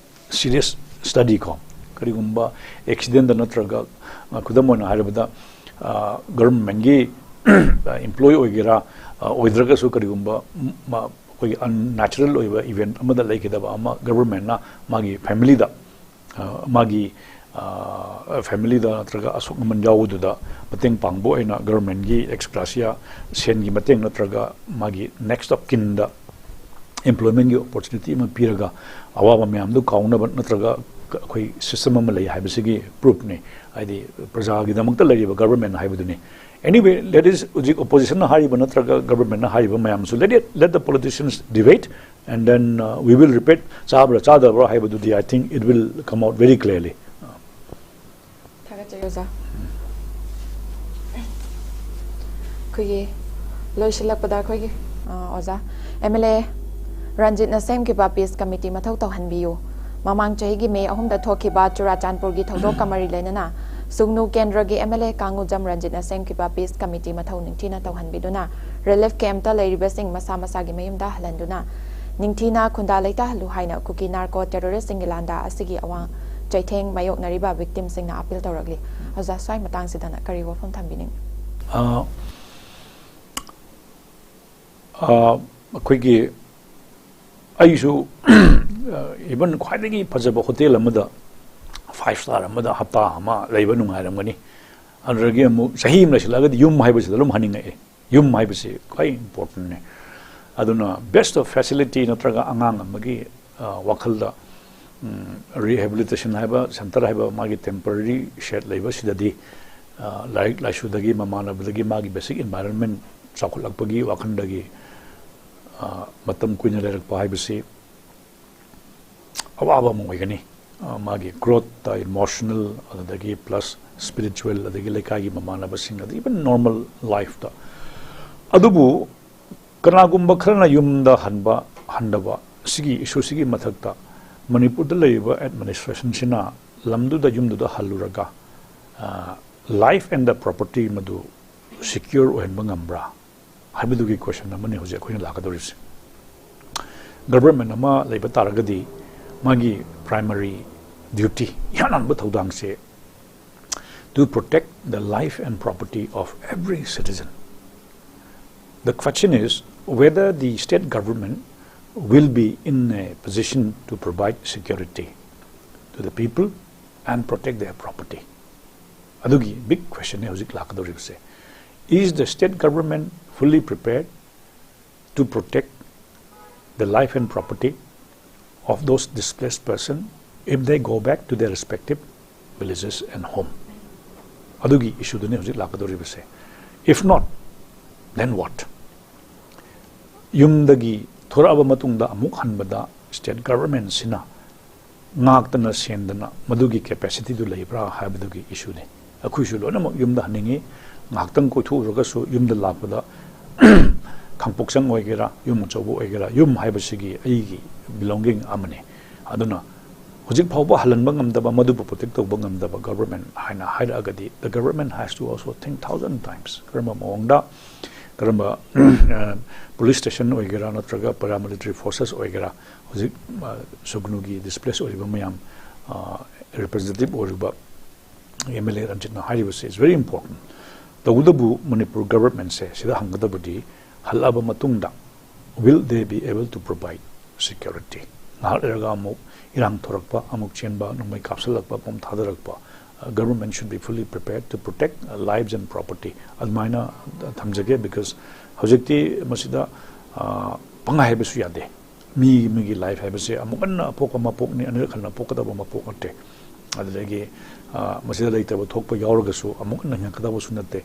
serious study ꯀꯣ꯫ ꯀꯔꯤꯒꯨꯝꯕ ꯑꯦꯛꯁꯤꯗꯦꯟꯗ ꯅꯠꯇ꯭ꯔꯒ, ꯑ, ꯈꯨꯗꯝ ꯑꯣꯏꯅ ꯍꯥꯏꯔꯕꯗ, ꯑ, ꯒꯕꯔꯃꯦꯟꯒꯤ, ꯑ, ꯏꯝꯄ꯭ꯂꯣꯌꯤ ꯑꯣꯏꯒꯦꯔꯥ, ꯑ, ꯑꯣꯏꯗ꯭ꯔꯒꯁꯨ ꯀꯔꯤꯒꯨꯝꯕ, ꯃ-, ꯑꯩꯈꯣꯏꯒꯤ ꯑꯟꯅꯦꯆꯔꯦꯜ ꯑꯣꯏꯕ ꯏꯚꯦꯟ ꯑꯃꯗ ꯂꯩꯒꯗꯕ ꯑꯃ ꯒꯕꯔꯃꯦꯟꯅ ꯃꯥꯒꯤ ꯐꯦꯃꯤꯂꯤꯗ, ꯑ, ꯃꯥꯒꯤ, ꯐꯦꯃꯤꯂꯤꯗ ꯅꯠꯇ꯭ꯔꯒ ꯑꯁꯣꯛ ꯑꯃꯟ ꯌꯥꯎꯕꯗꯨꯗ ꯃꯇꯦꯡ ꯄꯥꯡꯕ ꯑꯣꯏꯅ ꯒꯕꯔꯃꯦꯟꯒꯤ ꯑꯦꯛꯁ ꯒ꯭ꯔꯥꯁꯤꯌꯥ ꯁꯦꯟꯒꯤ ꯃꯇꯦꯡ ꯅꯠꯇ꯭ꯔꯒ ꯃꯥꯒꯤ ꯅꯦꯛꯁ ꯑꯣꯐ ꯀꯤꯟꯗ ꯑꯦꯝꯄ꯭ꯂꯣꯏꯃꯦꯟꯒꯤ ꯑꯣꯄꯣꯔꯆꯨꯅꯤꯇꯤ ꯑꯃ ꯄꯤꯔꯒ ꯑꯋꯥꯕ ꯃꯌꯥꯝꯗꯨ ꯀꯥꯎꯅꯕ ꯅꯠꯇ꯭ꯔꯒ ꯑꯩꯈꯣꯏ ꯁꯤꯁꯇꯦꯝ ꯑꯃ ꯂꯩ ꯍꯥꯏꯕꯁꯤꯒꯤ ꯄ꯭ꯔꯨꯐꯅꯤ꯫ ꯍꯥꯏꯗꯤ ꯄ꯭ꯔꯖꯥꯒꯤꯗꯃꯛꯇ ꯂꯩꯔꯤꯕ ꯒꯕꯔꯃꯦꯟ ꯍꯥꯏꯕꯗꯨꯅꯤ꯫ Anyway, that is, ꯍꯧꯖꯤꯛ ꯑꯣꯄꯣꯖꯤꯁꯟꯅ ꯍꯥꯏꯔꯤꯕ ꯅꯠꯇ꯭ꯔꯒ ꯒꯕꯔꯃꯦꯟꯅ ꯍꯥꯏꯔꯤꯕ ꯃꯌꯥꯝꯁꯨ, let it, let the politicians debate, and then, uh, we will repeat. ꯆꯥꯕ꯭ꯔꯥ ꯆꯥꯗꯕ꯭ꯔꯥ ꯍꯥꯏꯕꯗꯨꯗꯤ, I think it will come out very clearly. ꯊꯥꯒꯠꯆꯔꯤ ꯑꯣꯖꯥ꯫ ꯑꯩꯈꯣꯏꯒꯤ ꯂꯣꯏꯁꯤꯜꯂꯛꯄꯗ ꯑꯩꯈꯣꯏꯒꯤ ꯑ, ꯑꯣꯖꯥ, ꯑꯦꯝ ꯑꯦꯜ ꯑꯦ ꯔꯟꯖꯤꯠꯅ ꯁꯦꯝꯈꯤꯕ ꯄꯤꯁ ꯀꯃꯤꯇꯤ ꯃꯊꯧ ꯇꯧꯍꯟꯕꯤꯌꯨ꯫ ꯃꯃꯥꯡ ꯆꯍꯤꯒꯤ ꯃꯦ ꯑꯍꯨꯝꯗ ꯊꯣꯛꯈꯤꯕ ꯆꯨꯔꯥꯆꯥꯟꯄꯨꯔꯒꯤ ꯊꯧꯗꯣꯛꯀ ꯃꯔꯤ ꯂꯩꯅꯅ ꯁꯨꯡꯅꯨ ꯀꯦꯟꯗ꯭ꯔꯒꯤ ꯑꯦꯝ ꯑꯦꯜ ꯑꯦ ꯀꯥꯡꯉꯨꯖꯝ ꯔꯟꯖꯤꯠꯅ ꯁꯦꯝꯈꯤꯕ ꯄꯤꯁ ꯀꯃꯤꯇꯤ ꯃꯊꯧ ꯅꯤꯡꯊꯤꯅ ꯇꯧꯍꯟꯕꯤꯗꯨꯅ ꯔꯤꯂꯤꯐ ꯀꯦꯝꯞꯇ ꯂꯩꯔꯤꯕꯁꯤꯡ ꯃꯁꯥ ꯃꯁꯥꯒꯤ ꯃꯌꯨꯝꯗ ꯍꯜꯍꯟꯗꯨꯅ ꯅꯤꯡꯊꯤꯅ ꯈꯨꯟꯗꯥ ꯂꯩꯇꯥꯍꯜꯂꯨ ꯍꯥꯏꯅ ꯀꯨꯀꯤ ꯅꯥꯔꯀꯣ ꯇꯦꯔꯣꯔꯤꯁꯁꯤꯡꯒꯤ ꯂꯥꯟꯗ ꯑꯁꯤꯒꯤ ꯑꯋꯥꯡ ꯆꯩꯊꯦꯡ ꯃꯥꯌꯣꯛꯅꯔꯤꯕ ꯚꯤꯛꯇꯤꯝꯁꯤꯡꯅ ꯑꯄꯤꯜ ꯇꯧꯔꯛꯂꯤ꯫ ꯑꯣꯖꯥ, ꯁ꯭ꯋꯥꯏ ꯃꯇꯥꯡꯁꯤꯗꯅ ꯀꯔꯤ ꯋꯥꯐꯝ ꯊꯝꯕꯤꯅꯤꯡꯏ? ꯑ, ꯑ, ꯑꯩꯈꯣꯏꯒꯤ, ꯑꯩꯁꯨ ꯏꯚꯟ ꯈ꯭ꯋꯥꯏꯗꯒꯤ ꯐꯖꯕ ꯍꯣꯇꯦꯜ ꯑꯃꯗ, ꯐꯥꯏꯚ ꯁ꯭ꯇꯥꯔ ꯑꯃꯗ ꯍꯞꯇꯥ ꯑꯃ ꯂꯩꯕ ꯅꯨꯡꯉꯥꯏꯔꯝꯒꯅꯤ꯫ ꯑꯗꯨꯗꯒꯤ ꯑꯃꯨꯛ ꯆꯍꯤ ꯑꯃ ꯂꯩꯁꯤꯜꯂꯛꯑꯒꯗꯤ ꯌꯨꯝ ꯍꯥꯏꯕꯁꯤꯗ ꯑꯗꯨꯝ ꯍꯟꯅꯤꯡꯉꯛꯑꯦ꯫ ꯌꯨꯝ ꯍꯥꯏꯕꯁꯤ ꯈ꯭ꯋꯥꯏ ꯏꯝꯄꯣꯔꯇꯦꯟꯅꯦ꯫ ꯑꯗꯨꯅ ꯕꯦꯁ ꯑꯣꯐ ꯐꯦꯁꯤꯂꯤꯇꯤ ꯅꯠꯇ꯭ꯔꯒ ꯑꯉꯥꯡ ꯑꯃꯒꯤ, ꯑ, ꯋꯥꯈꯜꯗ, ꯎꯝ, ꯔꯤꯍꯦꯕꯤꯂꯤꯇꯦꯁꯟ ꯍꯥꯏꯕ, ꯁꯦꯟꯇꯔ ꯍꯥꯏꯕ, ꯃꯥꯒꯤ ꯇꯦꯝꯄꯔꯔꯤ ꯁꯦꯠ ꯂꯩꯕꯁꯤꯗꯗꯤ, ꯑ, ꯂꯥꯏꯔꯤꯛ ꯂꯥꯏꯁꯨꯗꯒꯤ ꯃꯃꯥꯟꯅꯕꯗꯒꯤ ꯃꯥꯒꯤ ꯕꯦꯁꯤꯛ ꯏꯟꯚꯥꯏꯔꯣꯟꯃꯦꯟ ꯆꯥꯎꯈꯠꯂꯛꯄꯒꯤ ꯋꯥꯈꯜꯗꯒꯤ, ꯑ, ꯃꯇꯝ ꯀꯨꯏꯅ ꯂꯩꯔꯛꯄ ꯍꯥꯏꯕꯁꯤ ꯑꯋꯥꯕ ꯑꯃ ꯑꯣꯏꯒꯅꯤ꯫ ꯑ, ꯃꯥꯒꯤ ꯒ꯭ꯔꯣꯠꯇ, ꯏꯃꯣꯁꯅꯦꯜ, ꯑꯗꯨꯗꯒꯤ ꯄ꯭ꯂꯁ ꯁ꯭ꯄꯤꯔꯤꯆꯨꯋꯦꯜ, ꯑꯗꯒꯤ ꯂꯩꯀꯥꯏꯒꯤ ꯃꯃꯥꯟꯅꯕꯁꯤꯡ, ꯑꯗꯒꯤ ꯏꯚꯟ ꯅꯣꯔꯃꯦꯜ ꯂꯥꯏꯐꯇ꯫ ꯑꯗꯨꯕꯨ ꯀꯅꯥꯒꯨꯝꯕ ꯈꯔꯅ ꯌꯨꯝꯗ ꯍꯟꯕ ꯍꯟꯗꯕ, ꯁꯤꯒꯤ ꯏꯁꯨꯁꯤꯒꯤ ꯃꯊꯛꯇ ꯃꯅꯤꯄꯨꯔꯗ ꯂꯩꯔꯤꯕ ꯑꯦꯗꯃꯤꯅꯤꯁꯇ꯭ꯔꯦꯁꯟꯁꯤꯅ ꯂꯝꯗꯨꯗ, ꯌꯨꯝꯗꯨꯗ ꯍꯜꯂꯨꯔꯒ, ꯑ, life and the property ꯃꯗꯨ ꯁꯤꯀ꯭ꯌꯣꯔ ꯑꯣꯏꯍꯟꯕ ꯉꯝꯕ꯭ꯔꯥ ꯍꯥꯏꯕꯗꯨꯒꯤ ꯀꯣꯏꯁꯟ ꯑꯃꯅꯤ ꯍꯧꯖꯤꯛ ꯑꯩꯈꯣꯏꯅ ꯂꯥꯛꯀꯗꯧꯔꯤꯕꯁꯦ꯫ ꯒꯕꯔꯃꯦꯟ ꯑꯃ ꯂꯩꯕ ꯇꯥꯔꯒꯗꯤ ꯃꯥꯒꯤ ꯄ꯭ꯔꯥꯏꯃꯔꯤ ꯗ꯭ꯌꯨꯇꯤ, ꯏꯍꯥꯟ ꯍꯥꯟꯕ ꯊꯧꯗꯥꯡꯁꯦ, to protect the life and property of every citizen. The question is whether the state government will be in a position to provide security to the people and protect their property. ꯑꯗꯨꯒꯤ big question ꯅꯦ ꯍꯧꯖꯤꯛ ꯂꯥꯛꯀꯗꯧꯔꯤꯕꯁꯦ. Is the state government fully prepared to protect the life and property of those displaced person if they go back to their respective villages and home? ꯑꯗꯨꯒꯤ issue ꯗꯨꯅꯤ ꯍꯧꯖꯤꯛ ꯂꯥꯛꯀꯗꯧꯔꯤꯕꯁꯦ. If not, then what? ꯌꯨꯝꯗꯒꯤ ꯊꯣꯔꯛꯑꯕ ꯃꯇꯨꯡꯗ ꯑꯃꯨꯛ ꯍꯟꯕꯗ state government ꯁꯤꯅ ꯉꯥꯛꯇꯅ ꯁꯦꯟꯗꯅ ꯃꯗꯨꯒꯤ capacity ꯗꯨ ꯂꯩꯕ꯭ꯔꯥ ꯍꯥꯏꯕꯗꯨꯒꯤ issue ꯅꯤ. ꯑꯩꯈꯣꯏꯁꯨ ꯂꯣꯏꯅꯃꯛ ꯌꯨꯝꯗ ꯍꯟꯅꯤꯡꯉꯤ. ꯉꯥꯏꯍꯥꯛꯇꯪ ꯀꯣꯏꯊꯣꯛꯎꯔꯒꯁꯨ ꯌꯨꯝꯗ ꯂꯥꯛꯄꯗ ꯈꯥꯡꯄꯣꯛꯁꯪ ꯑꯣꯏꯒꯦꯔꯥ, ꯌꯨꯝ ꯑꯆꯧꯕ ꯑꯣꯏꯒꯦꯔꯥ, ꯌꯨꯝ ꯍꯥꯏꯕꯁꯤꯒꯤ ꯑꯩꯒꯤ belonging ꯑꯃꯅꯤ. ꯑꯗꯨꯅ ꯍꯧꯖꯤꯛ ꯐꯥꯎꯕ ꯍꯜꯍꯟꯕ ꯉꯝꯗꯕ, ꯃꯗꯨꯕꯨ protect ꯇꯧꯕ ꯉꯝꯗꯕ government ꯍꯥꯏꯅ ꯍꯥꯏꯔꯛꯑꯒꯗꯤ, the government has to also think thousand times. ꯀꯔꯝꯕ ꯃꯑꯣꯡꯗ, ꯀꯔꯝꯕ police station ꯑꯣꯏꯒꯦꯔꯥ, ꯅꯠꯇ꯭ꯔꯒ paramilitary forces ꯑꯣꯏꯒꯦꯔꯥ, ꯍꯧꯖꯤꯛ ꯁꯨꯒꯅꯨꯒꯤ displace ꯑꯣꯏꯔꯤꯕ ꯃꯌꯥꯝ representative ꯑꯣꯏꯔꯤꯕ M L A ꯔꯟꯖꯤꯠꯅ ꯍꯥꯏꯔꯤꯕꯁꯦ is very important. ꯇꯧꯕꯇꯕꯨ ꯃꯅꯤꯄꯨꯔ government ꯁꯦ ꯁꯤꯗ ꯍꯪꯒꯗꯕꯗꯤ, ꯍꯜꯂꯛꯑꯕ ꯃꯇꯨꯡꯗ will they be able to provide security? ꯉꯥꯏꯍꯥꯛ ꯂꯩꯔꯒ ꯑꯃꯨꯛ ꯏꯔꯥꯡ ꯊꯣꯔꯛꯄ, ꯑꯃꯨꯛ ꯆꯦꯟꯕ, ꯅꯣꯡꯃꯩ ꯀꯥꯞꯁꯤꯜꯂꯛꯄ, bomb ꯊꯥꯗꯔꯛꯄ, government should be fully prepared to protect lives and property. ꯑꯗꯨꯃꯥꯏꯅ ꯊꯝꯖꯒꯦ, because ꯍꯧꯖꯤꯛꯇꯤ ꯃꯁꯤꯗ ꯄꯪꯍꯥꯏ ꯍꯥꯏꯕꯁꯨ ꯌꯥꯗꯦ. ꯃꯤ ꯑꯃꯒꯤ life ꯍꯥꯏꯕꯁꯦ ꯑꯃꯨꯛ ꯍꯟꯅ ꯑꯄꯣꯛꯄ ꯃꯄꯣꯛꯅꯤ, ꯑꯅꯤꯔꯛ ꯍꯟꯅ ꯄꯣꯛꯀꯗꯕ ꯃꯄꯣꯛ ꯅꯠꯇꯦ. ꯑꯗꯨꯗꯒꯤ ꯃꯁꯤꯗ ꯂꯩꯇꯕ ꯊꯣꯛꯄ ꯌꯥꯎꯔꯒꯁꯨ ꯑꯃꯨꯛ ꯍꯟꯅ ꯍꯤꯡꯉꯛꯀꯗꯕꯁꯨ ꯅꯠꯇꯦ.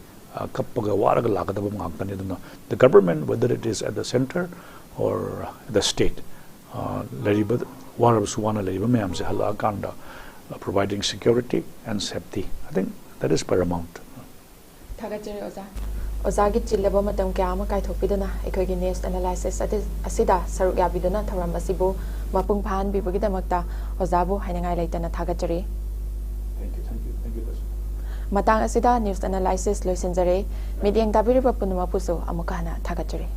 ꯀꯞꯄꯒ ꯋꯥꯔꯒ ꯂꯥꯛꯀꯗꯕ ꯉꯥꯛꯇꯅꯤ. ꯑꯗꯨꯅ the government, whether it is at the centre or at the state, ꯂꯩꯔꯤꯕ, ꯋꯥꯔꯕꯁꯨ ꯋꯥꯅ ꯂꯩꯔꯤꯕ ꯃꯌꯥꯝꯁꯦ ꯍꯜꯂꯛꯑꯀꯥꯟꯗ providing security and safety, I think that is paramount. ꯊꯥꯒꯠꯆꯔꯤ ꯑꯣꯖꯥ꯫ ꯑꯣꯖꯥꯒꯤ ꯆꯤꯜꯂꯕ ꯃꯇꯝ ꯀꯌꯥ ꯑꯃ ꯀꯥꯏꯊꯣꯛꯄꯤꯗꯨꯅ ꯑꯩꯈꯣꯏꯒꯤ news analysis ꯑꯁꯤꯗ ꯁꯔꯨꯛ ꯌꯥꯕꯤꯗꯨꯅ ꯊꯧꯔꯝ ꯑꯁꯤꯕꯨ ꯃꯄꯨꯡ ꯐꯥꯍꯟꯕꯤꯕꯒꯤꯗꯃꯛꯇ ꯑꯣꯖꯥꯕꯨ ꯍꯥꯏꯅꯤꯡꯉꯥꯏ ꯂꯩꯇꯅ ꯊꯥꯒꯠꯆꯔꯤ꯫ ꯃꯇꯥꯡ ꯑꯁꯤꯗ news analysis ꯂꯣꯏꯁꯤꯟꯖꯔꯦ꯫ ꯃꯤꯠꯌꯦꯡ ꯇꯥꯕꯤꯔꯤꯕ ꯄꯨꯝꯅꯃꯛꯄꯨꯁꯨ ꯑꯃꯨꯛꯀ ꯍꯟꯅ ꯊꯥꯒꯠꯆꯔꯤ꯫